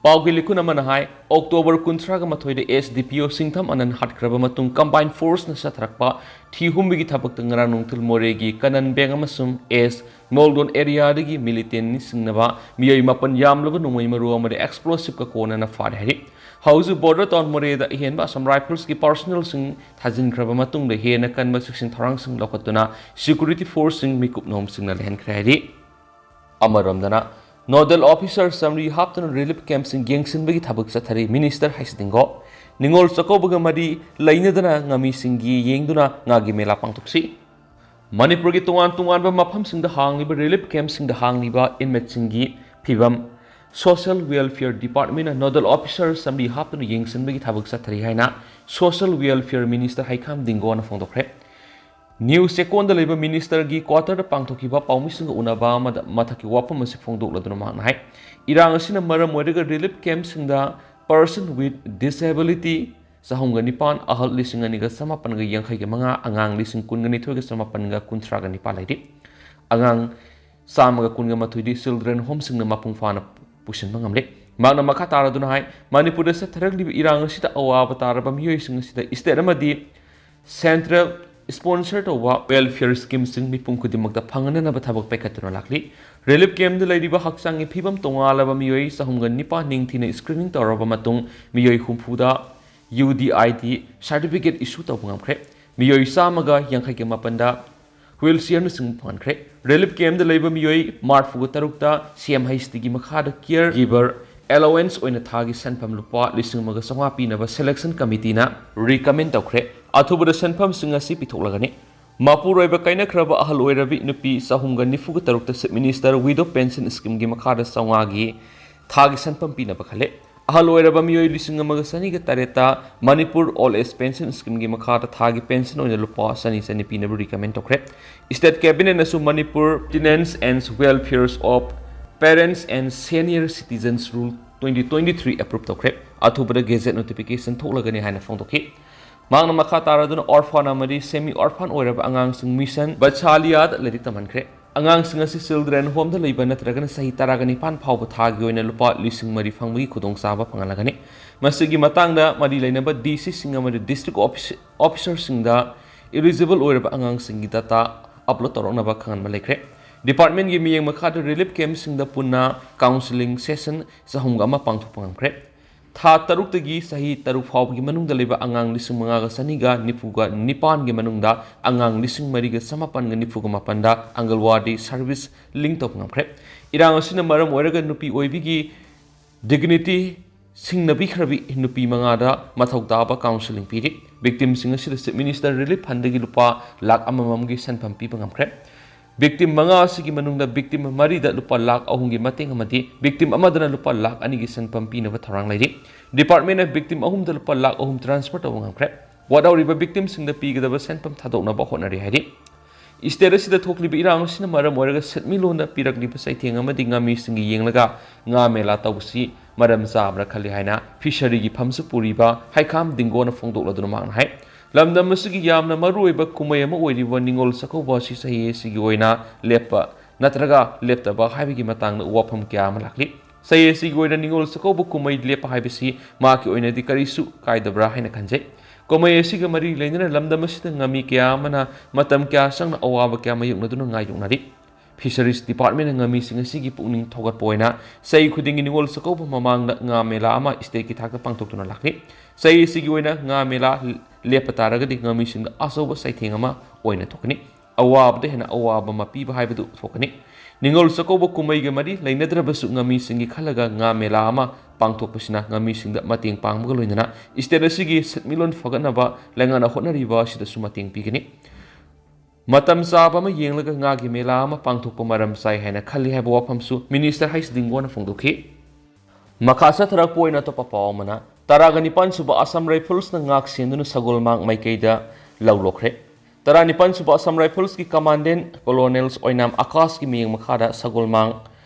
ꯄꯥꯎꯒꯤ ꯂꯤꯈꯨꯟ ꯑꯃꯅ ꯍꯥꯏ, October ꯀꯨꯟꯊ꯭ꯔꯥꯒ ꯃꯥꯊꯣꯏꯗ S D P O ꯁꯤꯡꯊꯝ ꯑꯅꯟ ꯍꯥꯠꯈ꯭ꯔꯕ ꯃꯇꯨꯡ combined forceꯅ ꯆꯠꯊꯔꯛꯄ ꯊꯤ ꯍꯨꯝꯕꯒꯤ ꯊꯕꯛꯇ ꯉꯔꯥꯡ ꯅꯨꯡꯊꯤꯜ ꯃꯣꯔꯦꯒꯤ ꯀꯅꯟ ꯕꯦꯡ ꯑꯃꯁꯨꯡ S ꯃꯣꯜꯗꯣꯟ areaꯗꯒꯤ militantꯅ ꯆꯤꯡꯅꯕ ꯃꯤꯑꯣꯏ ꯃꯥꯄꯟ ꯌꯥꯝꯂꯕ ꯅꯣꯡꯃꯩ ꯃꯔꯨ ꯑꯃꯗꯤ explosiveꯀ ꯀꯣꯟꯅꯅ ꯐꯥꯔꯦ ꯍꯥꯏꯔꯤ꯫ ꯍꯧꯖꯤꯛ border town ꯃꯣꯔꯦꯗ ꯑꯍꯦꯟꯕ Assam Riflesꯀꯤ personnelꯁꯤꯡ ꯊꯥꯖꯤꯟꯈ꯭ꯔꯕ ꯃꯇꯨꯡꯗ ꯍꯦꯟꯅ ꯀꯟꯕ ꯆꯦꯛꯁꯤꯟ ꯊꯧꯔꯥꯡꯁꯤꯡ ꯂꯧꯈꯠꯇꯨꯅ security forceꯁꯤꯡ ꯃꯤꯀꯨꯞ ꯅꯣꯝꯁꯤꯡꯅ ꯂꯩꯍꯟꯈ꯭ꯔꯦ ꯍꯥꯏꯔꯤ꯫ ꯑꯃꯔꯣꯝꯗꯅ, nodal officer ꯆꯥꯃꯔꯤ ꯍꯥꯞꯇꯨꯅ relief campꯁꯤꯡ ꯌꯦꯡꯁꯤꯟꯕꯒꯤ ꯊꯕꯛ ꯆꯠꯊꯔꯤ꯫ Minister ꯍꯩꯁꯗꯤꯡꯒꯣ, ꯅꯤꯉꯣꯜ ꯆꯥꯛꯀꯧꯕꯒ ꯃꯔꯤ ꯂꯩꯅꯗꯅ ꯉꯥꯃꯤꯁꯤꯡꯒꯤ ꯌꯦꯡꯗꯨꯅ ꯉꯥꯒꯤ ꯃꯦꯂꯥ ꯄꯥꯡꯊꯣꯛꯁꯤ꯫ ꯃꯅꯤꯄꯨꯔꯒꯤ ꯇꯣꯉꯥꯟ ꯇꯣꯉꯥꯟꯕ ꯃꯐꯝꯁꯤꯡꯗ ꯍꯥꯡꯂꯤꯕ relief campꯁꯤꯡꯗ ꯍꯥꯡꯂꯤꯕ inmateꯁꯤꯡꯒꯤ ꯐꯤꯕꯝ Social Welfare Departmentꯅ nodal officer ꯆꯥꯃꯔꯤ ꯍꯥꯞꯇꯨꯅ ꯌꯦꯡꯁꯤꯟꯕꯒꯤ ꯊꯕꯛ ꯆꯠꯊꯔꯤ ꯍꯥꯏꯅ Social Welfare Minister ꯍꯩꯈꯥꯝ ꯗꯤꯡꯒꯣꯅ ꯐꯣꯡꯗꯣꯛꯈ꯭ꯔꯦ꯫ ꯅ꯭ꯌꯨ ꯆꯦꯛꯀꯣꯟꯗ ꯂꯩꯕ ꯃꯤꯅꯤꯁꯇꯔꯒꯤ ꯀ꯭ꯋꯥꯇꯔꯗ ꯄꯥꯡꯊꯣꯛꯈꯤꯕ ꯄꯥꯎꯃꯤꯁꯤꯡꯒ ꯎꯅꯕ ꯑꯃꯗ ꯃꯊꯛꯀꯤ ꯋꯥꯐꯝ ꯑꯁꯤ ꯐꯣꯡꯗꯣꯛꯂꯗꯨꯅ ꯃꯍꯥꯛꯅ ꯍꯥꯏ, ꯏꯔꯥꯡ ꯑꯁꯤꯅ ꯃꯔꯝ ꯑꯣꯏꯔꯒ ꯔꯤꯂꯤꯐ ꯀꯦꯝꯞꯁꯤꯡꯗ person with disability ꯆꯍꯨꯝꯒ ꯅꯤꯄꯥꯟ, ꯑꯍꯜ ꯂꯤꯁꯤꯡ ꯑꯅꯤꯒ ꯆꯃꯥꯄꯟꯒ ꯌꯥꯡꯈꯩꯒ ꯃꯉꯥ, ꯑꯉꯥꯡ ꯂꯤꯁꯤꯡ ꯀꯨꯟꯒ ꯅꯤꯊꯣꯏꯒ ꯆꯃꯥꯄꯟꯒ ꯀꯨꯟꯊ꯭ꯔꯥꯒ ꯅꯤꯄꯥꯟ ꯂꯩꯔꯤ꯫ ꯑꯉꯥꯡ ꯆꯥꯝꯃꯒ ꯀꯨꯟꯒ ꯃꯥꯊꯣꯏꯗꯤ ꯆꯤꯜꯗ꯭ꯔꯦꯟ ꯍꯣꯝꯁꯤꯡꯅ ꯃꯄꯨꯡ ꯐꯥꯅ ꯄꯨꯁꯤꯟꯕ ꯉꯝꯂꯦ꯫ ꯃꯍꯥꯛꯅ ꯃꯈꯥ ꯇꯥꯔꯗꯨꯅ ꯍꯥꯏ, ꯃꯅꯤꯄꯨꯔꯗ ꯆꯠꯊꯔꯛꯂꯤꯕ ꯏꯔꯥꯡ ꯑꯁꯤꯗ ꯑꯋꯥꯕ ꯇꯥꯔꯕ ꯃꯤꯑꯣꯏꯁꯤꯡ ꯑꯁꯤꯗ ꯁ꯭ꯇꯦꯠ ꯑꯃꯗꯤ ꯁꯦꯟꯇ꯭ꯔꯦꯜ ꯁ꯭ꯄꯣꯟꯁꯔ ꯇꯧꯕ ꯋꯦꯜꯐꯤꯌꯔ ꯁ꯭ꯀꯤꯝꯁꯤꯡ ꯃꯤꯄꯨꯝ ꯈꯨꯗꯤꯡꯃꯛꯇ ꯐꯪꯍꯟꯅꯅꯕ ꯊꯕꯛ ꯄꯥꯏꯈꯠꯇꯨꯅ ꯂꯥꯛꯂꯤ꯫ ꯔꯤꯂꯤꯐ ꯀꯦꯝꯞꯇ ꯂꯩꯔꯤꯕ ꯍꯛꯆꯥꯡꯒꯤ ꯐꯤꯕꯝ ꯇꯣꯉꯥꯜꯂꯕ ꯃꯤꯑꯣꯏ ꯆꯍꯨꯝꯒ ꯅꯤꯄꯥꯟ ꯅꯤꯡꯊꯤꯅ ꯁ꯭ꯀ꯭ꯔꯤꯅꯤꯡ ꯇꯧꯔꯕ ꯃꯇꯨꯡ ꯃꯤꯑꯣꯏ ꯍꯨꯝꯐꯨꯗ U D I D certificate ꯏꯁꯨ ꯇꯧꯕ ꯉꯝꯈ꯭ꯔꯦ꯫ ꯃꯤꯑꯣꯏ ꯆꯥꯝꯃꯒ ꯌꯥꯡꯈꯩꯒ ꯃꯥꯄꯟꯗ ꯋꯤꯜ ꯆꯤꯌꯔꯅꯆꯤꯡꯕ ꯐꯪꯍꯟꯈ꯭ꯔꯦ꯫ ꯔꯤꯂꯤꯐ ꯀꯦꯝꯞꯇ ꯂꯩꯕ ꯃꯤꯑꯣꯏ ꯃꯔꯤꯐꯨꯒ ꯇꯔꯨꯛꯇ ꯁꯤ ꯑꯦꯝ ꯍꯩꯆ ꯗꯤꯒꯤ ꯃꯈꯥꯗ ꯀꯤꯌꯔ ꯒꯤꯚꯔ ꯑꯦꯂꯣꯋꯦꯟꯁ ꯑꯣꯏꯅ ꯊꯥꯒꯤ ꯁꯦꯟꯐꯝ ꯂꯨꯄꯥ ꯂꯤꯁꯤꯡ ꯑꯃꯒ ꯆꯥꯝꯃꯉꯥ ꯄꯤꯅꯕ ꯁꯦꯂꯦꯛꯁꯟ ꯀꯃꯤꯇꯤꯅ ꯔꯤꯀꯃꯦꯟ ꯇꯧꯈ꯭ꯔꯦ꯫ ꯑꯊꯨꯕꯗ ꯁꯦꯟꯐꯝꯁꯤꯡ ꯑꯁꯤ ꯄꯤꯊꯣꯛꯂꯒꯅꯤ꯫ ꯃꯄꯨꯔꯣꯏꯕ ꯀꯥꯏꯅꯈ꯭ꯔꯕ ꯑꯍꯜ ꯑꯣꯏꯔꯕꯤ ꯅꯨꯄꯤ ꯆꯍꯨꯝꯒ ꯅꯤꯐꯨꯒ ꯇꯔꯨꯛꯇ ꯆꯤꯐ ꯃꯤꯅꯤꯁꯇꯔ ꯋꯤꯗꯣ ꯄꯦꯟꯁꯟ ꯁ꯭ꯀꯤꯝꯒꯤ ꯃꯈꯥꯗ ꯆꯥꯝꯃꯉꯥꯒꯤ ꯊꯥꯒꯤ ꯁꯦꯟꯐꯝ ꯄꯤꯅꯕ ꯈꯜꯂꯦ꯫ ꯑꯍꯜ ꯑꯣꯏꯔꯕ ꯃꯤꯑꯣꯏ ꯂꯤꯁꯤꯡ ꯑꯃꯒ ꯆꯅꯤꯒ ꯇꯔꯦꯠꯇ ꯃꯅꯤꯄꯨꯔ ꯑꯣꯜ ꯑꯦꯖ ꯄꯦꯟꯁꯟ ꯁ꯭ꯀꯤꯝꯒꯤ ꯃꯈꯥꯗ ꯊꯥꯒꯤ ꯄꯦꯟꯁꯟ ꯑꯣꯏꯅ ꯂꯨꯄꯥ ꯆꯅꯤ ꯆꯅꯤ ꯄꯤꯅꯕ ꯔꯤꯀꯃꯦꯟ ꯇꯧꯈ꯭ꯔꯦ꯫ ꯁ꯭ꯇꯦꯠ ꯀꯦꯕꯤꯅꯦꯠꯅꯁꯨ Manipur Maintenance and Welfare of Parents and Senior Citizens Rule twenty twenty-three approve ꯇꯧꯈ꯭ꯔꯦ꯫ ꯑꯊꯨꯕꯗ ꯒꯦꯖꯦꯠ ꯅꯣꯇꯤꯐꯤꯀꯦꯁꯟ ꯊꯣꯛꯂꯒꯅꯤ ꯍꯥꯏꯅ ꯐꯣꯡꯗꯣꯛꯈꯤ꯫ ꯃꯍꯥꯛꯅ ꯃꯈꯥ ꯇꯥꯔꯗꯨꯅ ꯑꯣꯔꯐꯥꯟ ꯑꯃꯗꯤ ꯁꯦꯃꯤ ꯑꯣꯔꯐꯥꯟ ꯑꯣꯏꯔꯕ ꯑꯉꯥꯡꯁꯤꯡ ꯃꯤꯁꯟ ꯕꯠꯁꯥꯂꯤꯌꯥꯗ ꯂꯥꯏꯔꯤꯛ ꯇꯝꯍꯟꯈ꯭ꯔꯦ꯫ ꯑꯉꯥꯡꯁꯤꯡ ꯑꯁꯤ ꯆꯤꯜꯗ꯭ꯔꯦꯟ ꯍꯣꯝꯗ ꯂꯩꯕ ꯅꯠꯇ꯭ꯔꯒꯅ ꯆꯍꯤ ꯇꯔꯥꯒ ꯅꯤꯄꯥꯟ ꯐꯥꯎꯕ ꯊꯥꯒꯤ ꯑꯣꯏꯅ ꯂꯨꯄꯥ ꯂꯤꯁꯤꯡ ꯃꯔꯤ ꯐꯪꯕꯒꯤ ꯈꯨꯗꯣꯡꯆꯥꯕ ꯐꯪꯍꯜꯂꯒꯅꯤ꯫ ꯃꯁꯤꯒꯤ ꯃꯇꯥꯡꯗ ꯃꯔꯤ ꯂꯩꯅꯕ ꯗꯤ ꯁꯤꯁꯤꯡ ꯑꯃꯗꯤ ꯗꯤꯁꯇ꯭ꯔꯤꯛ ꯑꯣꯐꯤꯁ-, ꯑꯣꯐꯤꯁꯔꯁꯤꯡꯗ ꯏꯂꯤꯖꯤꯕꯜ ꯑꯣꯏꯔꯕ ꯑꯉꯥꯡꯁꯤꯡꯒꯤ ꯗꯇꯥ ꯑꯞꯂꯣꯗ ꯇꯧꯔꯛꯅꯕ ꯈꯪꯍꯟꯕ ꯂꯩꯈ꯭ꯔꯦ꯫ ꯗꯤꯄꯥꯔꯠꯃꯦꯟꯒꯤ ꯃꯤꯠꯌꯦꯡ ꯃꯈꯥꯗ ꯔꯤꯂꯤꯐ ꯀꯦꯝꯞꯁꯤꯡꯗ ꯄꯨꯟꯅ ꯀꯥꯎꯟꯁꯤꯂꯤꯡ ꯁꯦꯁꯟ ꯆꯍꯨꯝꯒ ꯑꯃ ꯄꯥꯡꯊꯣꯛꯄ ꯉꯝꯈ꯭ꯔꯦ꯫ ꯊꯥ ꯇꯔꯨꯛꯇꯒꯤ ꯆꯍꯤ ꯇꯔꯨꯛ ꯐꯥꯎꯕꯒꯤ ꯃꯅꯨꯡꯗ ꯂꯩꯕ ꯑꯉꯥꯡ ꯂꯤꯁꯤꯡ ꯃꯉꯥꯒ ꯆꯅꯤꯒ ꯅꯤꯐꯨꯒ ꯅꯤꯄꯥꯟꯒꯤ ꯃꯅꯨꯡꯗ ꯑꯉꯥꯡ ꯂꯤꯁꯤꯡ ꯃꯔꯤꯒ ꯆꯃꯥꯄꯟꯒ ꯅꯤꯐꯨꯒ ꯃꯥꯄꯟꯗ ꯑꯪꯒꯜꯋꯥꯗꯤ ꯁꯔꯚꯤꯁ ꯂꯤꯡ ꯇꯧꯕ ꯉꯝꯈ꯭ꯔꯦ꯫ ꯏꯔꯥꯡ ꯑꯁꯤꯅ ꯃꯔꯝ ꯑꯣꯏꯔꯒ ꯅꯨꯄꯤ ꯑꯣꯏꯕꯤꯒꯤ ꯗꯤꯒꯅꯤꯇꯤ ꯁꯤꯡꯅꯕꯤꯈ꯭ꯔꯕꯤ ꯅꯨꯄꯤ ꯃꯉꯥꯗ ꯃꯊꯧ ꯇꯥꯕ ꯀꯥꯎꯟꯁꯤꯂꯤꯡ ꯄꯤꯔꯤ꯫ ꯚꯤꯛꯇꯤꯝꯁꯤꯡ ꯑꯁꯤꯗ ꯆꯤꯐ ꯃꯤꯅꯤꯁꯇꯔ ꯔꯤꯂꯤꯐ ꯐꯟꯗꯒꯤ ꯂꯨꯄꯥ ꯂꯥꯈ ꯑꯃꯃꯝꯒꯤ ꯁꯦꯟꯐꯝ ꯄꯤꯕ ꯉꯝꯈ꯭ꯔꯦ꯫ ꯚꯤꯛꯇꯤꯝ ꯃꯉꯥ ꯑꯁꯤꯒꯤ ꯃꯅꯨꯡꯗ ꯚꯤꯛꯇꯤꯝ ꯃꯔꯤꯗ ꯂꯨꯄꯥ ꯂꯥꯈ ꯑꯍꯨꯝꯒꯤ ꯃꯇꯦꯡ ꯑꯃꯗꯤ ꯚꯤꯛꯇꯤꯝ ꯑꯃꯗꯅ ꯂꯨꯄꯥ ꯂꯥꯈ ꯑꯅꯤꯒꯤ ꯁꯦꯟꯐꯝ ꯄꯤꯅꯕ ꯊꯧꯔꯥꯡ ꯂꯩꯔꯤ꯫ ꯗꯤꯄꯥꯔꯠꯃꯦꯟꯅ ꯚꯤꯛꯇꯤꯝ ꯑꯍꯨꯝꯗ ꯂꯨꯄꯥ ꯂꯥꯈ ꯑꯍꯨꯝ ꯇ꯭ꯔꯥꯟꯁꯐꯔ ꯇꯧꯕ ꯉꯝꯈ꯭ꯔꯦ꯫ ꯋꯥꯠꯍꯧꯔꯤꯕ ꯚꯤꯛꯇꯤꯝꯁꯤꯡꯗ ꯄꯤꯒꯗꯕ ꯁꯦꯟꯐꯝ ꯊꯥꯗꯣꯛꯅꯕ ꯍꯣꯠꯅꯔꯤ ꯍꯥꯏꯔꯤ꯫ ꯏꯁꯇꯦꯠ ꯑꯁꯤꯗ ꯊꯣꯛꯂꯤꯕ ꯏꯔꯥꯡ ꯑꯁꯤꯅ ꯃꯔꯝ ꯑꯣꯏꯔꯒ ꯁꯦꯟꯃꯤꯠꯂꯣꯟꯗ ꯄꯤꯔꯛꯂꯤꯕ ꯆꯩꯊꯦꯡ ꯑꯃꯗꯤ ꯉꯥꯃꯤꯁꯤꯡꯒꯤ ꯌꯦꯡꯂꯒ ꯉꯥ ꯃꯦꯂꯥ ꯇꯧꯕꯁꯤ ꯃꯔꯝ ꯆꯥꯕ꯭ꯔꯥ ꯈꯜꯂꯤ ꯍꯥꯏꯅ ꯐꯤꯁꯔꯤꯒꯤ ꯐꯝꯁꯨ ꯄꯨꯔꯤꯕ ꯍꯩꯈꯥꯝ ꯗꯤꯡꯒꯣꯅ ꯐꯣꯡꯗꯣꯛꯂꯗꯨꯅ ꯃꯍꯥꯛꯅ ꯍꯥꯏ꯫ ꯂꯝꯗꯝ ꯑꯁꯤꯒꯤ ꯌꯥꯝꯅ ꯃꯔꯨꯑꯣꯏꯕ ꯀꯨꯝꯍꯩ ꯑꯃ ꯑꯣꯏꯔꯤꯕ ꯅꯤꯉꯣꯜ ꯆꯥꯛꯀꯧꯕ ꯑꯁꯤ ꯆꯍꯤ ꯑꯁꯤꯒꯤ ꯑꯣꯏꯅ ꯂꯦꯞꯄ ꯅꯠꯇ꯭ꯔꯒ ꯂꯦꯞꯇꯕ ꯍꯥꯏꯕꯒꯤ ꯃꯇꯥꯡꯗ ꯋꯥꯐꯝ ꯀꯌꯥ ꯑꯃ ꯂꯥꯛꯂꯤ꯫ ꯆꯍꯤ ꯑꯁꯤꯒꯤ ꯑꯣꯏꯅ ꯅꯤꯉꯣꯜ ꯆꯥꯛꯀꯧꯕ ꯀꯨꯝꯍꯩ ꯂꯦꯞꯄ ꯍꯥꯏꯕꯁꯤ ꯃꯍꯥꯛꯀꯤ ꯑꯣꯏꯅꯗꯤ ꯀꯔꯤꯁꯨ ꯀꯥꯏꯗꯕ꯭ꯔꯥ ꯍꯥꯏꯅ ꯈꯟꯖꯩ꯫ ꯀꯨꯝꯍꯩ ꯑꯁꯤꯒ ꯃꯔꯤ ꯂꯩꯅꯅ ꯂꯝꯗꯝ ꯑꯁꯤꯗ ꯉꯥꯃꯤ ꯀꯌꯥ ꯑꯃꯅ ꯃꯇꯝ ꯀꯌꯥ ꯆꯪꯅ ꯑꯋꯥꯕ ꯀꯌꯥ ꯃꯥꯌꯣꯛꯅꯗꯨꯅ ꯉꯥ ꯌꯣꯛꯅꯔꯤ꯫ ꯐꯤꯁꯔꯤꯁ ꯗꯤꯄꯥꯔꯠꯃꯦꯟꯅ ꯉꯥꯃꯤꯁꯤꯡ ꯑꯁꯤꯒꯤ ꯄꯨꯛꯅꯤꯡ ꯊꯧꯒꯠꯄ ꯑꯣꯏꯅ ꯆꯍꯤ ꯈꯨꯗꯤꯡꯒꯤ ꯅꯤꯉꯣꯜ ꯆꯥꯛꯀꯧꯕ ꯃꯃꯥꯡꯗ ꯉꯥ ꯃꯦꯂꯥ ꯑꯃ ꯏꯁꯇꯦꯠꯀꯤ ꯊꯥꯛꯇ ꯄꯥꯡꯊꯣꯛꯇꯨꯅ ꯂꯥꯛꯂꯤ꯫ ꯆꯍꯤ ꯑꯁꯤꯒꯤ ꯑꯣꯏꯅ ꯉꯥ ꯃꯦꯂꯥ ꯂꯦꯞꯄ ꯇꯥꯔꯒꯗꯤ ꯉꯥꯃꯤꯁꯤꯡꯗ ꯑꯆꯧꯕ ꯆꯩꯊꯦꯡ ꯑꯃ ꯑꯣꯏꯅ ꯊꯣꯛꯀꯅꯤ꯫ ꯑꯋꯥꯕꯗ ꯍꯦꯟꯅ ꯑꯋꯥꯕ ꯑꯃ ꯄꯤꯕ ꯍꯥꯏꯕꯗꯨ ꯊꯣꯛꯀꯅꯤ꯫ ꯅꯤꯉꯣꯜ ꯆꯥꯛꯀꯧꯕ ꯀꯨꯝꯍꯩꯒ ꯃꯔꯤ ꯂꯩꯅꯗ꯭ꯔꯕꯁꯨ ꯉꯥꯃꯤꯁꯤꯡꯒꯤ ꯈꯜꯂꯒ ꯉꯥ ꯃꯦꯂꯥ ꯑꯃ ꯄꯥꯡꯊꯣꯛꯄꯁꯤꯅ ꯉꯥꯃꯤꯁꯤꯡꯗ ꯃꯇꯦꯡ ꯄꯥꯡꯕꯒ ꯂꯣꯏꯅꯅ ꯏꯁꯇꯦꯠ ꯑꯁꯤꯒꯤ ꯁꯦꯟꯃꯤꯠꯂꯣꯟ ꯐꯒꯠꯅꯕ ꯂꯩꯉꯥꯛꯅ ꯍꯣꯠꯅꯔꯤꯕ ꯑꯁꯤꯗꯁꯨ ꯃꯇꯦꯡ ꯄꯤꯒꯅꯤ꯫ ꯃꯇꯝ ꯆꯥꯕ ꯑꯃ ꯌꯦꯡꯂꯒ ꯉꯥꯒꯤ ꯃꯦꯂꯥ ꯑꯃ ꯄꯥꯡꯊꯣꯛꯄ ꯃꯔꯝ ꯆꯥꯏ ꯍꯥꯏꯅ ꯈꯜꯂꯤ ꯍꯥꯏꯕ ꯋꯥꯐꯝꯁꯨ ꯃꯤꯅꯤꯁꯇꯔ ꯍꯩꯁ ꯗꯤꯡꯒꯣꯅ ꯐꯣꯡꯗꯣꯛꯈꯤ꯫ ꯃꯈꯥ ꯆꯠꯊꯔꯛꯄ ꯑꯣꯏꯅ ꯑꯇꯣꯞꯄ ꯄꯥꯎ ꯑꯃꯅ, ꯇꯔꯥꯒ ꯅꯤꯄꯥꯟ ꯁꯨꯕ ꯑꯁꯥꯝ ꯔꯥꯏꯐꯜꯁꯅ ꯉꯥꯛ ꯁꯦꯟꯗꯨꯅ ꯁꯒꯣꯜꯃꯥꯡ ꯃꯥꯏꯀꯩꯗ ꯂꯧ ꯂꯣꯛꯈ꯭ꯔꯦ꯫ ꯇꯔꯥ ꯅꯤꯄꯥꯟ ꯁꯨꯕ ꯑꯁꯥꯝ ꯔꯥꯏꯐꯜꯁꯀꯤ ꯀꯃꯥꯟꯗꯦꯟ ꯀꯣꯂꯣꯅꯦꯜ ꯑꯣꯏꯅꯥꯝ ꯑꯀꯥꯁꯀꯤ ꯃꯤꯠꯌꯦꯡ ꯃꯈꯥꯗ ꯁꯒꯣꯜꯃꯥꯡ,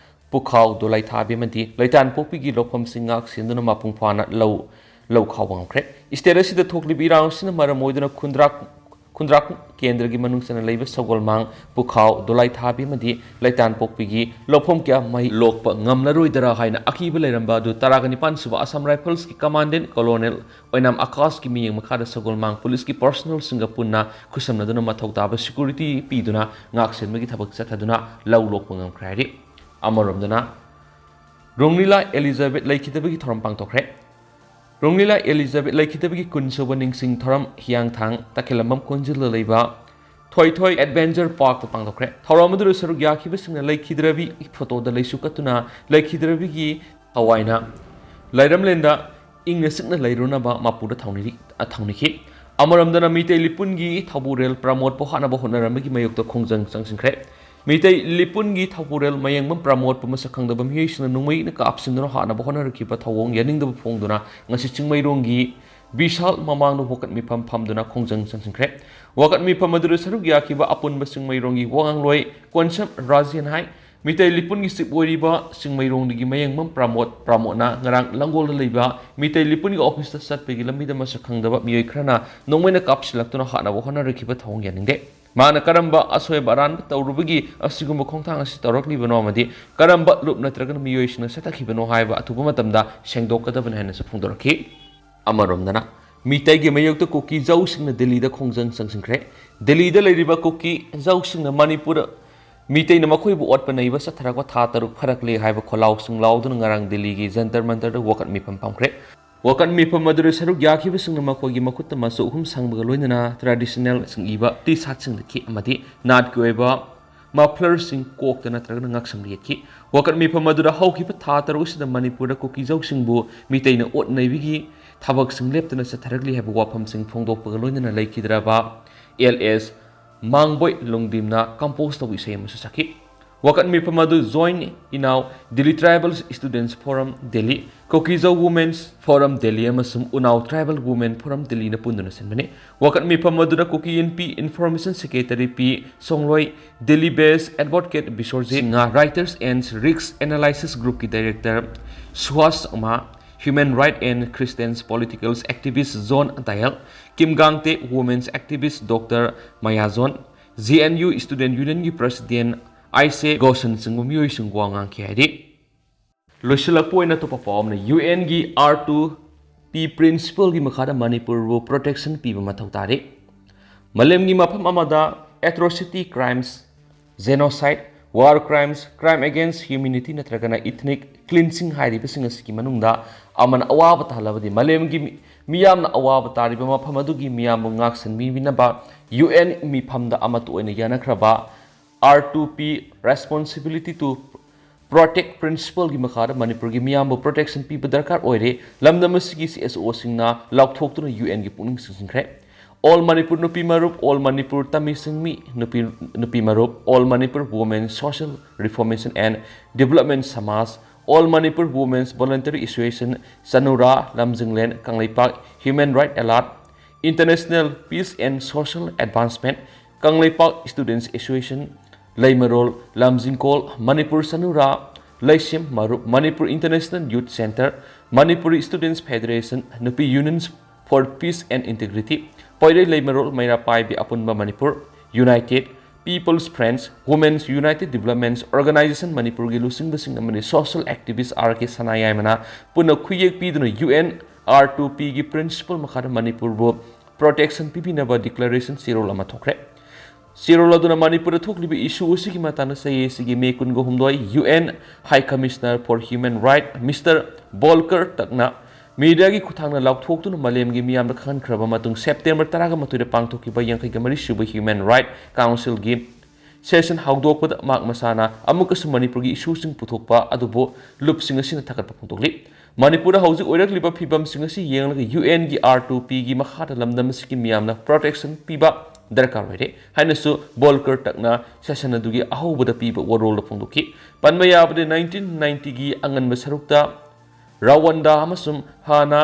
ꯄꯨꯈꯥꯎ, ꯗꯣꯂꯥꯏꯊꯥꯕꯤ ꯑꯃꯗꯤ ꯂꯩꯇꯥꯟꯄꯣꯛꯄꯤꯒꯤ ꯂꯧꯐꯝꯁꯤꯡ ꯉꯥꯛ ꯁꯦꯟꯗꯨꯅ ꯃꯄꯨꯡ ꯐꯥꯅ ꯂꯧ, ꯂꯧ ꯈꯥꯎꯕ ꯉꯝꯈ꯭ꯔꯦ꯫ ꯏꯁꯇꯦꯠ ꯑꯁꯤꯗ ꯊꯣꯛꯂꯤꯕ ꯏꯔꯥꯡ ꯑꯁꯤꯅ ꯃꯔꯝ ꯑꯣꯏꯗꯨꯅ ꯈꯨꯟꯗ꯭ꯔꯥꯛ, ꯈꯨꯟꯗ꯭ꯔꯥꯛ ꯀꯦꯟꯗ꯭ꯔꯒꯤ ꯃꯅꯨꯡ ꯆꯟꯅ ꯂꯩꯕ ꯁꯒꯣꯜꯃꯥꯡ, ꯄꯨꯈꯥꯎ, ꯗꯣꯂꯥꯏꯊꯥꯕꯤ ꯑꯃꯗꯤ ꯂꯩꯇꯥꯟꯄꯣꯛꯄꯤꯒꯤ ꯂꯧꯐꯝ ꯀꯌꯥ ꯃꯩ ꯂꯣꯛꯄ ꯉꯝꯂꯔꯣꯏꯗꯔꯥ ꯍꯥꯏꯅ ꯑꯀꯤꯕ ꯂꯩꯔꯝꯕ ꯑꯗꯨ ꯇꯔꯥꯒ ꯅꯤꯄꯥꯟ ꯁꯨꯕ ꯑꯁꯥꯝ ꯔꯥꯏꯐꯜꯁꯀꯤ ꯀꯃꯥꯟꯗꯦꯟ ꯀꯣꯂꯣꯅꯦꯜ ꯑꯣꯏꯅꯥꯝ ꯑꯀꯥꯁꯀꯤ ꯃꯤꯠꯌꯦꯡ ꯃꯈꯥꯗ ꯁꯒꯣꯜꯃꯥꯡ ꯄꯨꯂꯤꯁꯀꯤ ꯄꯔꯁꯣꯅꯦꯜꯁꯤꯡꯒ ꯄꯨꯟꯅ ꯈꯨꯠꯁꯝꯅꯗꯨꯅ ꯃꯊꯧ ꯇꯥꯕ ꯁꯦꯀ꯭ꯌꯨꯔꯤꯇꯤ ꯄꯤꯗꯨꯅ ꯉꯥꯛ ꯁꯦꯟꯕꯒꯤ ꯊꯕꯛ ꯆꯠꯊꯗꯨꯅ ꯂꯧ ꯂꯣꯛꯄ ꯉꯝꯈ꯭ꯔꯦ ꯍꯥꯏꯔꯤ꯫ ꯑꯃꯔꯣꯝꯗꯅ, ꯔꯣꯡꯂꯤꯂꯥ ꯑꯦꯂꯤꯖꯥꯕꯦꯠ ꯂꯩꯈꯤꯗꯕꯒꯤ ꯊꯧꯔꯝ ꯄꯥꯡꯊꯣꯛꯈ꯭ꯔꯦ꯫ ꯔꯣꯡꯂꯤꯂꯥ ꯑꯦꯂꯤꯖꯥꯕꯦꯠ ꯂꯩꯈꯤꯗꯕꯒꯤ ꯀꯨꯟ ꯁꯨꯕ ꯅꯤꯡꯁꯤꯡ ꯊꯧꯔꯝ ꯍꯤꯌꯥꯡꯊꯥꯡ ꯇꯈꯦꯂꯝꯕꯝ ꯀꯣꯟꯖꯤꯜꯗ ꯂꯩꯕ ꯊꯣꯏꯊꯣꯏ ꯑꯦꯗꯚꯦꯟꯆꯔ ꯄꯥꯔꯛꯇ ꯄꯥꯡꯊꯣꯛꯈ꯭ꯔꯦ꯫ ꯊꯧꯔꯝ ꯑꯗꯨꯗ ꯁꯔꯨꯛ ꯌꯥꯈꯤꯕꯁꯤꯡꯅ ꯂꯩꯈꯤꯗ꯭ꯔꯕꯤ ꯐꯣꯇꯣꯗ ꯂꯩꯁꯨ ꯀꯠꯇꯨꯅ ꯂꯩꯈꯤꯗ꯭ꯔꯕꯤꯒꯤ ꯊꯋꯥꯏꯅ ꯂꯩꯔꯝꯂꯦꯟꯗ ꯏꯪꯅ ꯆꯤꯛꯅ ꯂꯩꯔꯨꯅꯕ ꯃꯄꯨꯗ ꯊꯧꯅꯤꯔꯤ-, ꯊꯧꯅꯤꯈꯤ꯫ ꯑꯃꯔꯣꯝꯗꯅ ꯃꯤꯇꯩ ꯂꯤꯄꯨꯟꯒꯤ ꯊꯧꯕꯨꯔꯦꯜ ꯄ꯭ꯔꯃꯣꯗꯄꯨ ꯍꯥꯠꯅꯕ ꯍꯣꯠꯅꯔꯝꯕꯒꯤ ꯃꯥꯌꯣꯛꯇ ꯈꯣꯡꯖꯪ ꯆꯪꯁꯤꯟꯈ꯭ꯔꯦ꯫ ꯃꯤꯇꯩ ꯂꯤꯄꯨꯟꯒꯤ ꯊꯧꯕꯨꯔꯦꯜ ꯃꯌꯦꯡꯕꯝ ꯄ꯭ꯔꯃꯣꯗꯄꯨ ꯃꯁꯛ ꯈꯪꯗꯕ ꯃꯤꯑꯣꯏꯁꯤꯡꯅ ꯅꯣꯡꯃꯩꯅ ꯀꯥꯞꯁꯤꯟꯗꯨꯅ ꯍꯥꯠꯅꯕ ꯍꯣꯠꯅꯔꯛꯈꯤꯕ ꯊꯧꯑꯣꯡ ꯌꯥꯅꯤꯡꯗꯕ ꯐꯣꯡꯗꯨꯅ ꯉꯁꯤ ꯆꯤꯡꯃꯩꯔꯣꯡꯒꯤ ꯕꯤꯁꯥꯜ ꯃꯃꯥꯡꯗ ꯋꯥꯀꯠ ꯃꯤꯐꯝ ꯐꯝꯗꯨꯅ ꯈꯣꯡꯖꯪ ꯆꯪꯁꯤꯟꯈ꯭ꯔꯦ꯫ ꯋꯥꯀꯠ ꯃꯤꯐꯝ ꯑꯗꯨꯗ ꯁꯔꯨꯛ ꯌꯥꯈꯤꯕ ꯑꯄꯨꯟꯕ ꯆꯤꯡꯃꯩꯔꯣꯡꯒꯤ ꯋꯥꯉꯥꯡꯂꯣꯏ ꯀꯣꯟꯁꯝ ꯔꯥꯖꯦꯟ ꯍꯥꯏ, ꯃꯤꯇꯩ ꯂꯤꯄꯨꯟꯒꯤ ꯆꯤꯞ ꯑꯣꯏꯔꯤꯕ ꯆꯤꯡꯃꯩꯔꯣꯡꯗꯒꯤ ꯃꯌꯦꯡꯕꯝ ꯄ꯭ꯔꯃꯣꯗ, ꯄ꯭ꯔꯃꯣꯗꯅ ꯉꯔꯥꯡ ꯂꯪꯒꯣꯜꯗ ꯂꯩꯕ ꯃꯤꯇꯩ ꯂꯤꯄꯨꯟꯒꯤ ꯑꯣꯐꯤꯁꯇ ꯆꯠꯄꯒꯤ ꯂꯝꯕꯤꯗ ꯃꯁꯛ ꯈꯪꯗꯕ ꯃꯤꯑꯣꯏ ꯈꯔꯅ ꯅꯣꯡꯃꯩꯅ ꯀꯥꯞꯁꯤꯜꯂꯛꯇꯨꯅ ꯍꯥꯠꯅꯕ ꯍꯣꯠꯅꯔꯛꯈꯤꯕ ꯊꯧꯑꯣꯡ ꯌꯥꯅꯤꯡꯗꯦ꯫ ꯃꯍꯥꯛꯅ ꯀꯔꯝꯕ ꯑꯁꯣꯏꯕ ꯑꯔꯥꯟꯕ ꯇꯧꯔꯨꯕꯒꯤ ꯑꯁꯤꯒꯨꯝꯕ ꯈꯣꯡꯊꯥꯡ ꯑꯁꯤ ꯇꯧꯔꯛꯂꯤꯕꯅꯣ ꯑꯃꯗꯤ ꯀꯔꯝꯕ ꯂꯨꯞ ꯅꯠꯇ꯭ꯔꯒꯅ ꯃꯤꯑꯣꯏꯁꯤꯡꯅ ꯆꯠꯊꯈꯤꯕꯅꯣ ꯍꯥꯏꯕ ꯑꯊꯨꯕ ꯃꯇꯝꯗ ꯁꯦꯡꯗꯣꯛꯀꯗꯕꯅꯤ ꯍꯥꯏꯅꯁꯨ ꯐꯣꯡꯗꯣꯔꯛꯈꯤ꯫ ꯑꯃꯔꯣꯝꯗꯅ, ꯃꯤꯇꯩꯒꯤ ꯃꯥꯌꯣꯛꯇ ꯀꯨꯀꯤ ꯖꯧꯁꯤꯡꯅ ꯗꯤꯜꯂꯤꯗ ꯈꯣꯡꯖꯪ ꯆꯪꯁꯤꯟꯈ꯭ꯔꯦ꯫ ꯗꯤꯜꯂꯤꯗ ꯂꯩꯔꯤꯕ ꯀꯨꯀꯤ ꯖꯧꯁꯤꯡꯅ ꯃꯅꯤꯄꯨꯔ ꯃꯤꯇꯩꯅ ꯃꯈꯣꯏꯕꯨ ꯑꯣꯠꯄ ꯅꯩꯕ ꯆꯠꯊꯔꯛꯄ ꯊꯥ ꯇꯔꯨꯛ ꯐꯥꯔꯛꯂꯦ ꯍꯥꯏꯕ ꯈꯣꯜꯂꯥꯎꯁꯤꯡ ꯂꯥꯎꯗꯨꯅ ꯉꯔꯥꯡ ꯗꯤꯜꯂꯤꯒꯤ ꯖꯟꯇꯔ ꯃꯟꯇꯔꯗ ꯋꯥꯀꯠ ꯃꯤꯐꯝ ꯐꯝꯈ꯭ꯔꯦ꯫ ꯋꯥꯀꯠ ꯃꯤꯐꯝ ꯑꯗꯨꯗ ꯁꯔꯨꯛ ꯌꯥꯈꯤꯕꯁꯤꯡꯅ ꯃꯈꯣꯏꯒꯤ ꯃꯈꯨꯠꯇ ꯃꯆꯨ ꯑꯍꯨꯝ ꯁꯪꯕꯒ ꯂꯣꯏꯅꯅ ꯇ꯭ꯔꯦꯗꯤꯁꯅꯦꯜ ꯆꯤꯡꯏꯕ ꯇꯤ ꯁꯥꯔꯠꯁꯤꯡ ꯂꯤꯠꯈꯤ ꯑꯃꯗꯤ ꯅꯥꯠꯀꯤ ꯑꯣꯏꯕ ꯃꯐ꯭ꯂꯔꯁꯤꯡ ꯀꯣꯛꯇ ꯅꯠꯇ꯭ꯔꯒꯅ ꯉꯛꯁꯝꯗ ꯌꯦꯠꯈꯤ꯫ ꯋꯥꯀꯠ ꯃꯤꯐꯝ ꯑꯗꯨꯗ ꯍꯧꯈꯤꯕ ꯊꯥ ꯇꯔꯨꯛ ꯑꯁꯤꯗ ꯃꯅꯤꯄꯨꯔꯗ ꯀꯨꯀꯤ ꯖꯧꯁꯤꯡꯕꯨ ꯃꯤꯇꯩꯅ ꯑꯣꯠ ꯅꯩꯕꯒꯤ ꯊꯕꯛꯁꯤꯡ ꯂꯦꯞꯇꯅ ꯆꯠꯊꯔꯛꯂꯤ ꯍꯥꯏꯕ ꯋꯥꯐꯝꯁꯤꯡ ꯐꯣꯡꯗꯣꯛꯄꯒ ꯂꯣꯏꯅꯅ ꯂꯩꯈꯤꯗ꯭ꯔꯕ ꯑꯦꯜ ꯑꯦꯁ ꯃꯥꯡꯕꯣꯏ ꯂꯣꯡꯗꯤꯝꯅ ꯀꯝꯄꯣꯖ ꯇꯧꯕ ꯏꯁꯩ ꯑꯃꯁꯨ ꯁꯛꯈꯤ꯫ ꯋꯥꯀꯠ ꯃꯤꯐꯝ ꯑꯗꯨ ꯖꯣꯏꯟ ꯏꯟ ꯑꯥꯎ ꯗꯤꯜꯂꯤ ꯇ꯭ꯔꯥꯏꯕꯜ ꯁ꯭ꯇꯨꯗꯦꯟꯠꯁ ꯐꯣꯔꯝ ꯗꯤꯜꯂꯤ, ꯀꯨꯀꯤ ꯖꯧ ꯋꯨꯃꯦꯟꯁ ꯐꯣꯔꯝ ꯗꯤꯜꯂꯤ ꯑꯃꯁꯨꯡ ꯎꯅꯥꯎ ꯇ꯭ꯔꯥꯏꯕꯜ ꯋꯨꯃꯦꯟ ꯐꯣꯔꯝ ꯗꯤꯜꯂꯤꯅ ꯄꯨꯟꯗꯨꯅ ꯁꯤꯟꯕꯅꯤ꯫ ꯋꯥꯀꯠ ꯃꯤꯐꯝ ꯑꯗꯨꯗ Kuki Inpi information secretary P Songloi, Delhi based advocate Biswajit Singh, rights and risks analysis ꯒ꯭ꯔꯨꯞꯀꯤ director Suhas Chakma, human right and christians politicals activist John Adayal, Kim Gangte, women's activist doctor Maya John, J N U student ꯌꯨꯅꯤꯌꯟꯒꯤ president Aishe ꯒꯣꯁꯟꯆꯤꯡꯕ ꯃꯤꯑꯣꯏꯁꯤꯡ ꯋꯥ ꯉꯥꯡꯈꯤ ꯍꯥꯏꯔꯤ꯫ ꯂꯣꯏꯁꯤꯜꯂꯛꯄ ꯑꯣꯏꯅ ꯑꯇꯣꯞꯄ ꯄꯥꯎ ꯑꯃꯅ, ꯌꯨ ꯑꯦꯟꯒꯤ ꯑꯥꯔ ꯇꯨ ꯄꯤ ꯄ꯭ꯔꯤꯟꯁꯤꯄꯜꯒꯤ ꯃꯈꯥꯗ ꯃꯅꯤꯄꯨꯔꯕꯨ ꯄ꯭ꯔꯣꯇꯦꯛꯁꯟ ꯄꯤꯕ ꯃꯊꯧ ꯇꯥꯔꯤ꯫ ꯃꯥꯂꯦꯝꯒꯤ ꯃꯐꯝ ꯑꯃꯗ ꯑꯦꯇ꯭ꯔꯣꯁꯤꯇꯤ ꯀ꯭ꯔꯥꯏꯝꯁ, ꯖꯦꯅꯣꯁꯥꯏꯠ, ꯋꯥꯔ ꯀ꯭ꯔꯥꯏꯝꯁ, ꯀ꯭ꯔꯥꯏꯝ ꯑꯦꯒꯦꯟꯁ ꯍ꯭ꯌꯨꯃꯦꯅꯤꯇꯤ ꯅꯠꯇ꯭ꯔꯒꯅ ꯏꯊꯅꯤꯛ ꯀ꯭ꯂꯤꯟꯁꯤꯡ ꯍꯥꯏꯔꯤꯕꯁꯤꯡ ꯑꯁꯤꯒꯤ ꯃꯅꯨꯡꯗ ꯑꯃꯅ ꯑꯋꯥꯕ ꯇꯥꯍꯜꯂꯕꯗꯤ ꯃꯥꯂꯦꯝꯒꯤ ꯃꯤ-, ꯃꯤꯌꯥꯝꯅ ꯑꯋꯥꯕ ꯇꯥꯔꯤꯕ ꯃꯐꯝ ꯑꯗꯨꯒꯤ ꯃꯤꯌꯥꯝꯕꯨ ꯉꯥꯛꯁꯦꯟꯕꯤꯅꯕ ꯌꯨ ꯑꯦꯟ ꯃꯤꯐꯝꯗ ꯑꯃꯠꯇ ꯑꯣꯏꯅ ꯌꯥꯅꯈ꯭ꯔꯕ R two P, Responsibility to Protect ꯄ꯭ꯔꯤꯟꯁꯤꯄꯜꯒꯤ ꯃꯈꯥꯗ ꯃꯅꯤꯄꯨꯔꯒꯤ ꯃꯤꯌꯥꯝꯕꯨ ꯄ꯭ꯔꯣꯇꯦꯛꯁꯟ ꯄꯤꯕ ꯗꯔꯀꯥꯔ ꯑꯣꯏꯔꯦ꯫ ꯂꯝꯗꯝ ꯑꯁꯤꯒꯤ ꯁꯤ ꯑꯦꯁ ꯑꯣꯁꯤꯡꯅ ꯂꯥꯎꯊꯣꯛꯇꯨꯅ ꯌꯨ ꯑꯦꯟꯒꯤ ꯄꯨꯛꯅꯤꯡ ꯆꯤꯡꯁꯤꯟꯈ꯭ꯔꯦ꯫ ꯑꯣꯜ ꯃꯅꯤꯄꯨꯔ ꯅꯨꯄꯤ ꯃꯔꯨꯞ, ꯑꯣꯜ ꯃꯅꯤꯄꯨꯔ ꯇꯝꯃꯤ ꯁꯤꯡꯃꯤ ꯅꯨꯄꯤ, ꯅꯨꯄꯤ ꯃꯔꯨꯞ, all Manipur women social reformation and development Samaj, All Manipur Women's Voluntary Association, Chanura, Lamjinglen, Kangleipak, Human Right Alert, International Peace and Social Advancement, Kangleipak Students Association, Leimarol, Lamjingkol, Manipur Chanura, Leishem ꯃꯔꯨꯞ, Manipur International Youth Centre, Manipuri Students Federation, Nupi Unions for Peace and Integrity, ꯄꯣꯏꯔꯩ ꯂꯩꯃꯔꯣꯜ ꯃꯩꯔꯥ ꯄꯥꯏꯕꯤ ꯑꯄꯨꯟꯕ Manipur, United, People's Friends, Women's United Developments Organization ꯃꯅꯤꯄꯨꯔꯒꯤ ꯂꯨꯆꯤꯡꯕꯁꯤꯡ ꯑꯃꯗꯤ social activist R K ꯁꯅꯥꯌꯥꯏꯃꯅ ꯄꯨꯟꯅ ꯈꯨꯌꯦꯛ ꯄꯤꯗꯨꯅ U N R two P ꯒꯤ principle ꯃꯈꯥꯗ ꯃꯅꯤꯄꯨꯔꯕꯨ protection ꯄꯤꯕꯤꯅꯕ declaration ꯆꯦꯔꯣꯜ ꯑꯃ ꯊꯣꯛꯈ꯭ꯔꯦ꯫ ꯆꯦꯔꯣꯜ ꯑꯗꯨꯅ ꯃꯅꯤꯄꯨꯔꯗ ꯊꯣꯛꯂꯤꯕ issue ꯑꯁꯤꯒꯤ ꯃꯇꯥꯡꯗ ꯆꯌꯦꯠꯁꯤꯒꯤ ꯃꯦ ꯀꯨꯟꯒ ꯍꯨꯝꯗꯣꯏ U N High Commissioner for Human Rights Mister Volker Turk ꯅ media ꯒꯤ ꯈꯨꯠꯊꯥꯡꯗ ꯂꯥꯎꯊꯣꯛꯇꯨꯅ ꯃꯥꯂꯦꯝꯒꯤ ꯃꯤꯌꯥꯝꯗ ꯈꯪꯍꯟꯈ꯭ꯔꯕ ꯃꯇꯨꯡ, September ꯇꯔꯥꯒ ꯃꯥꯊꯣꯏꯗ ꯄꯥꯡꯊꯣꯛꯈꯤꯕ ꯌꯥꯡꯈꯩꯒ ꯃꯔꯤ ꯁꯨꯕ Human Rights Council ꯒꯤ session ꯍꯧꯗꯣꯛꯄꯗ ꯃꯍꯥꯛ ꯃꯁꯥꯅ ꯑꯃꯨꯛꯀꯁꯨ ꯃꯅꯤꯄꯨꯔꯒꯤ issue ꯁꯤꯡ ꯄꯨꯊꯣꯛꯄ ꯑꯗꯨꯕꯨ ꯂꯨꯞꯁꯤꯡ ꯑꯁꯤꯅ ꯊꯥꯒꯠꯄ ꯐꯣꯡꯗꯣꯛꯂꯤ꯫ ꯃꯅꯤꯄꯨꯔꯗ ꯍꯧꯖꯤꯛ ꯑꯣꯏꯔꯛꯂꯤꯕ ꯐꯤꯕꯝꯁꯤꯡ ꯑꯁꯤ ꯌꯦꯡꯂꯒ U N ꯒꯤ R two P ꯒꯤ ꯃꯈꯥꯗ ꯂꯝꯗꯝ ꯑꯁꯤꯒꯤ ꯃꯤꯌꯥꯝꯅ protection ꯄꯤꯕ ꯗꯔꯀꯥꯔ ꯑꯣꯏꯔꯦ ꯍꯥꯏꯅꯁꯨ ꯚꯣꯜꯀꯔ ꯇꯛꯅ session ꯑꯗꯨꯒꯤ ꯑꯍꯧꯕꯗ ꯄꯤꯕ ꯋꯥꯔꯣꯜꯗ ꯐꯣꯡꯗꯣꯛꯈꯤ꯫ ꯄꯟꯕ ꯌꯥꯕꯗꯤ, nineteen ninety ꯒꯤ ꯑꯉꯟꯕ ꯁꯔꯨꯛꯇ ꯔꯋꯥꯟꯗꯥ ꯑꯃꯁꯨꯡ ꯍꯥꯟꯅ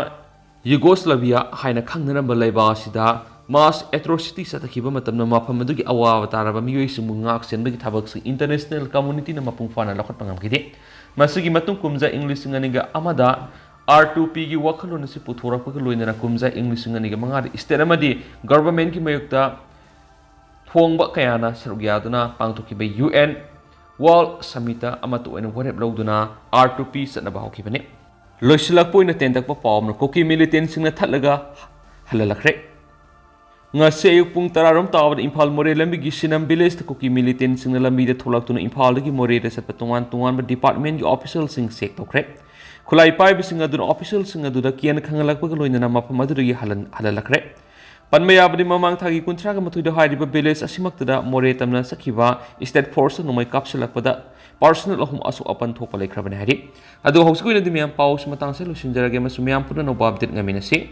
ꯌꯨꯒꯣꯁꯂꯥꯚꯤꯌꯥ ꯍꯥꯏꯅ ꯈꯪꯅꯔꯝꯕ ꯂꯩꯕꯥꯛ ꯑꯁꯤꯗ mass atrocity ꯆꯠꯊꯈꯤꯕ ꯃꯇꯝꯗ ꯃꯐꯝ ꯑꯗꯨꯒꯤ ꯑꯋꯥꯕ ꯇꯥꯔꯕ ꯃꯤꯑꯣꯏꯁꯤꯡꯕꯨ ꯉꯥꯛ ꯁꯦꯟꯕꯒꯤ ꯊꯕꯛꯁꯤꯡ international community ꯅ ꯃꯄꯨꯡ ꯐꯥꯅ ꯂꯧꯈꯠꯄ ꯉꯝꯈꯤꯗꯦ꯫ ꯃꯁꯤꯒꯤ ꯃꯇꯨꯡ ꯀꯨꯝꯖꯥ ꯏꯪ ꯂꯤꯁꯤꯡ ꯑꯅꯤꯒ ꯑꯃꯗ R two P ꯒꯤ ꯋꯥꯈꯜꯂꯣꯟ ꯑꯁꯤ ꯄꯨꯊꯣꯔꯛꯄꯒ ꯂꯣꯏꯅꯅ ꯀꯨꯝꯖꯥ ꯏꯪ ꯂꯤꯁꯤꯡ ꯑꯅꯤꯒ ꯃꯉꯥꯗ state ꯑꯃꯗꯤ government ꯀꯤ ꯃꯥꯌꯣꯛꯇ ꯊꯣꯡꯕ ꯀꯌꯥꯅ ꯁꯔꯨꯛ ꯌꯥꯗꯨꯅ ꯄꯥꯡꯊꯣꯛꯈꯤꯕ U N World Summit ꯇ ꯑꯃꯠꯇ ꯑꯣꯏꯅ ꯋꯥꯔꯦꯞ ꯂꯧꯗꯨꯅ R two P ꯆꯠꯅꯕ ꯍꯧꯈꯤꯕꯅꯤ꯫ ꯂꯣꯏꯁꯤꯜꯂꯛꯄ ꯑꯣꯏꯅ ꯇꯦꯟꯇꯛꯄ ꯄꯥꯎ ꯑꯃꯅ ꯀꯨꯀꯤ militant ꯁꯤꯡꯅ ꯊꯠꯂꯒ ꯍꯜꯍꯜꯂꯛꯈ꯭ꯔꯦ꯫ ꯉꯁꯤ ꯑꯌꯨꯛ ꯄꯨꯡ ꯇꯔꯥꯔꯣꯝ ꯇꯥꯕꯗ ꯏꯝꯐꯥꯜ ꯃꯣꯔꯦ ꯂꯝꯕꯤꯒꯤ ꯁꯤꯅꯝ village ꯇ ꯀꯨꯀꯤ militant ꯁꯤꯡꯅ ꯂꯝꯕꯤꯗ ꯊꯣꯛꯂꯛꯇꯨꯅ ꯏꯝꯐꯥꯜꯗꯒꯤ ꯃꯣꯔꯦꯗ ꯆꯠꯄ ꯇꯣꯉꯥꯟ ꯇꯣꯉꯥꯟꯕ department ꯀꯤ official ꯁꯤꯡ check ꯇꯧꯈ꯭ꯔꯦ꯫ ꯈꯨꯠꯂꯥꯏ ꯄꯥꯏꯕꯁꯤꯡ ꯑꯗꯨꯅ official ꯁꯤꯡ ꯑꯗꯨꯗ ꯀꯤꯌꯟ ꯈꯪꯍꯜꯂꯛꯄꯒ ꯂꯣꯏꯅꯅ ꯃꯐꯝ ꯑꯗꯨꯗꯒꯤ ꯍꯜꯍꯟ-, ꯍꯜꯍꯜꯂꯛꯈ꯭ꯔꯦ꯫ ꯄꯟꯕ ꯌꯥꯕꯗꯤ, ꯃꯃꯥꯡ ꯊꯥꯒꯤ ꯀꯨꯟꯊ꯭ꯔꯥꯒ ꯃꯥꯊꯣꯏꯗ ꯍꯥꯏꯔꯤꯕ village ꯑꯁꯤꯃꯛꯇꯗ ꯃꯣꯔꯦ ꯇꯝꯅ ꯆꯠꯈꯤꯕ state force ꯅ ꯅꯣꯡꯃꯩ ꯀꯥꯞꯁꯤꯜꯂꯛꯄꯗ personnel ꯑꯍꯨꯝ ꯑꯁꯣꯛ ꯑꯄꯟ ꯊꯣꯛꯄ ꯂꯩꯈ꯭ꯔꯕꯅꯤ ꯍꯥꯏꯔꯤ꯫ ꯑꯗꯨ ꯍꯧꯖꯤꯛꯀꯤ ꯑꯣꯏꯅꯗꯤ ꯃꯌꯥꯝ ꯄꯥꯎꯁꯤ ꯃꯇꯥꯡꯁꯤꯗ ꯂꯣꯏꯁꯤꯟꯖꯔꯒꯦ ꯑꯃꯁꯨꯡ ꯃꯌꯥꯝ ꯄꯨꯟꯅ ꯑꯅꯧꯕ update ꯉꯥꯏꯃꯤꯟꯅꯁꯤ꯫